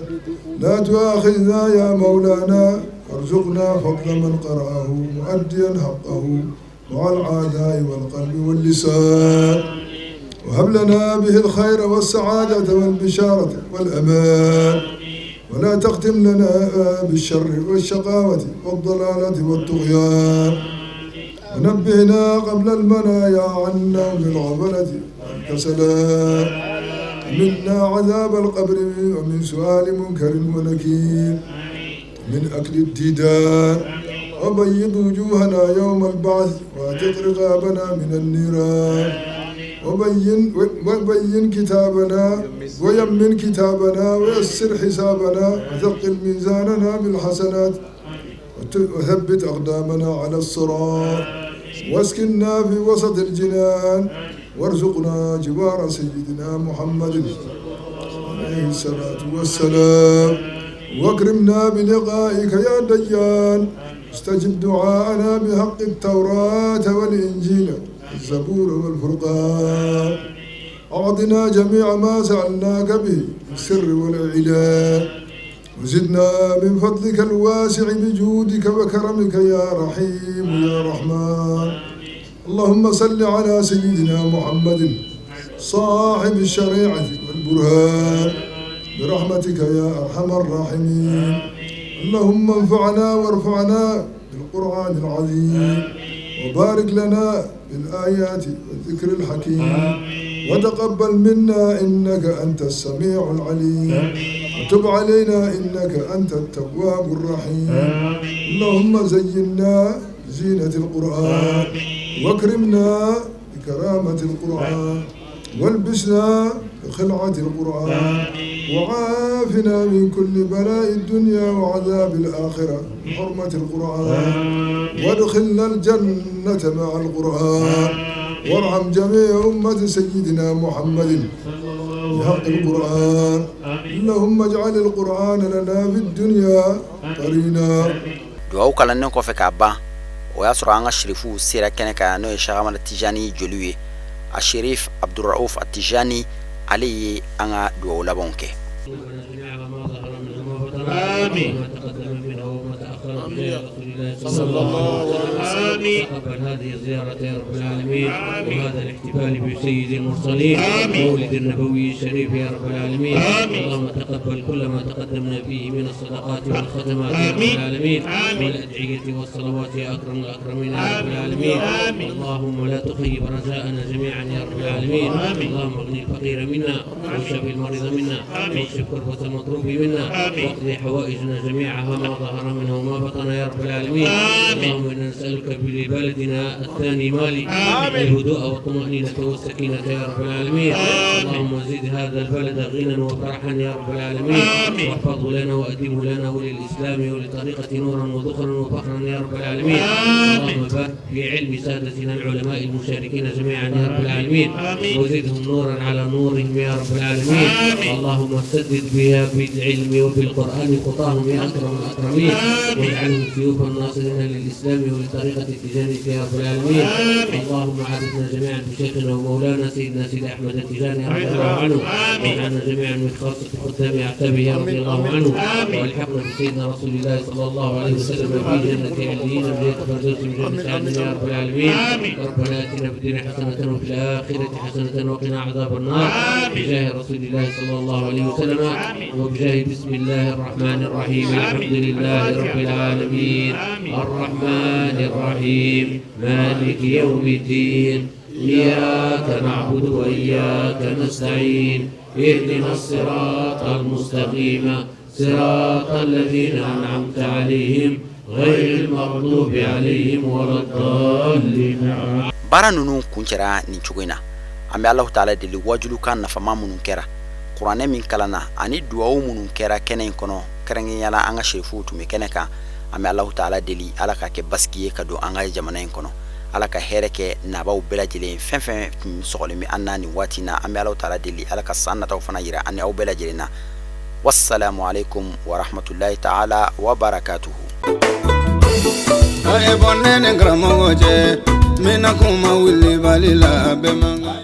لا تؤاخذنا يا مولانا وارزقنا فضل من قرأه مؤديا حقه مع العداء والقلب واللسان وهب لنا به الخير والسعادة والبشارة والأمان ولا تختم لنا بالشر والشقاوة والضلالة والطغيان ونبهنا قبل المنايا عن نوم الغفلة والكسلان منا عذاب القبر ومن سؤال منكر ونكير من أكل الديدان وبيض وجوهنا يوم البعث واعتق رقابنا من النيران وبين وبين كتابنا ويمن كتابنا ويسر حسابنا وثقل ميزاننا بالحسنات وثبت أقدامنا على الصراط واسكننا في وسط الجنان وارزقنا جوار سيدنا محمد عليه الصلاة والسلام واكرمنا بلقائك يا ديان استجب دعاءنا بحق التوراة والإنجيل الزبور والفرقان أعطنا جميع ما سألناك به السر والإعلان وزدنا من فضلك الواسع بجودك وكرمك يا رحيم يا رحمن اللهم صل على سيدنا محمد صاحب الشريعة والبرهان برحمتك يا أرحم الراحمين. اللهم انفعنا وارفعنا بالقرآن العظيم، وبارك لنا بالآيات والذكر الحكيم، وتقبل منا إنك أنت السميع العليم، وتب علينا إنك أنت التواب الرحيم. اللهم زينا بزينة القرآن، واكرمنا بكرامة القرآن، والبسنا بخلعة القرآن، وعافنا من كل بلاء الدنيا وعذاب الآخرة بحرمة القرآن، وادخلنا الجنة مع القرآن، وارحم جميع أمة سيدنا محمد بحق القرآن. اللهم اجعل القرآن لنا في الدنيا قرينا. Duwawu kalannen kɔfɛ k'a ban, o y'a sɔrɔ an ka sirifuw sera kɛnɛ kan, n'o ye Cheikh Ahmad Tijani joliw ye. A Sherif Abdurauf Atijani, ale ye an ka duwawu labanw kɛ. آمين. ما تقدم منها وما تأخر بجاه رسول الله صلى الله عليه وسلم. آمين. تقبل هذه الزيارة يا رب العالمين. آمين. وهذا الاحتفال بسيد المرسلين. آمين. مولد النبوي الشريف يا رب العالمين. آمين. اللهم تقبل كل ما تقدمنا فيه من الصدقات والختمات يا رب العالمين. آمين. والأدعية والصلوات يا أكرم الأكرمين يا رب العالمين. آمين. اللهم لا تخيب رجاءنا جميعا يا رب العالمين. آمين. اللهم اغني الفقير منا، واشف المريض منا، واكشف كربة المطلوب منا، واقضي حوائجنا جميعها ما ظهر منها وما بطن يا رب العالمين. آمين. اللهم انا نسالك لبلدنا الثاني مالي. آمين. الهدوء والطمأنينة والسكينة يا رب العالمين. آمين. اللهم زد هذا البلد غنى وفرحا يا رب العالمين. آمين. واحفظه لنا وأدمه لنا وللإسلام ولطريقة نورا وذخرا وفخرا يا رب العالمين. آمين. اللهم بارك في علم سادتنا العلماء المشاركين جميعا يا رب العالمين. آمين. وزدهم نورا على نورهم يا رب العالمين. آمين. اللهم سدد بها بالعلم وبالقرآن خطاهم يا أكرم الأكرمين، واجعلهم سيوفا ناصرين للإسلام ولطريقة التجاني يا رب العالمين. اللهم عرفنا جميعا بشيخنا ومولانا سيدنا سيد أحمد التجاني رضي الله عنه، واجعلنا جميعا من خاصة خدام أعتابه رضي الله عنه، والحقنا بسيدنا رسول الله صلى الله عليه وسلم في جنة عليين بجنة الفردوس من جنة عدن يا رب العالمين. ربنا آتنا في الدنيا حسنة وفي الآخرة حسنة وقنا عذاب النار بجاه رسول الله صلى الله عليه وسلم وبجاه بسم الله الرحمن الرحيم. الحمد لله رب العالمين الرحمن الرحيم مالك يوم الدين إياك نعبد وإياك نستعين اهدنا الصراط المستقيم صراط الذين أنعمت عليهم غير المغضوب عليهم ولا الضالين. Baara ninnu kuncɛra nin cogo in na. An bɛ Alahu taala deli, wajulukan nafama minnu kɛra, kuranɛ min kalanna ani duwawu minnu kɛra kɛnɛ in kɔnɔ, kɛrɛnkɛrɛnnenya la an ka serifuw tun bɛ kɛnɛ kan, an bɛ Alahu taala deli, Ala ka kɛ basigi ye ka don an ka jamana in kɔnɔ. Ala ka hɛrɛ kɛ nabaw bɛɛ lajɛlen. Fɛn fɛn tun sɔgɔlen bɛ an na nin waati na, an bɛ Alahu taala deli, Ala ka san nataw fana yira an ni aw bɛɛ lajɛlen na. Wassalamu alaikum warahmatullahi taala wa barakatuhu. A ye bɔ ne ni karamɔgɔ cɛ, n bɛna kuma wulibali la, a bɛɛ man kan.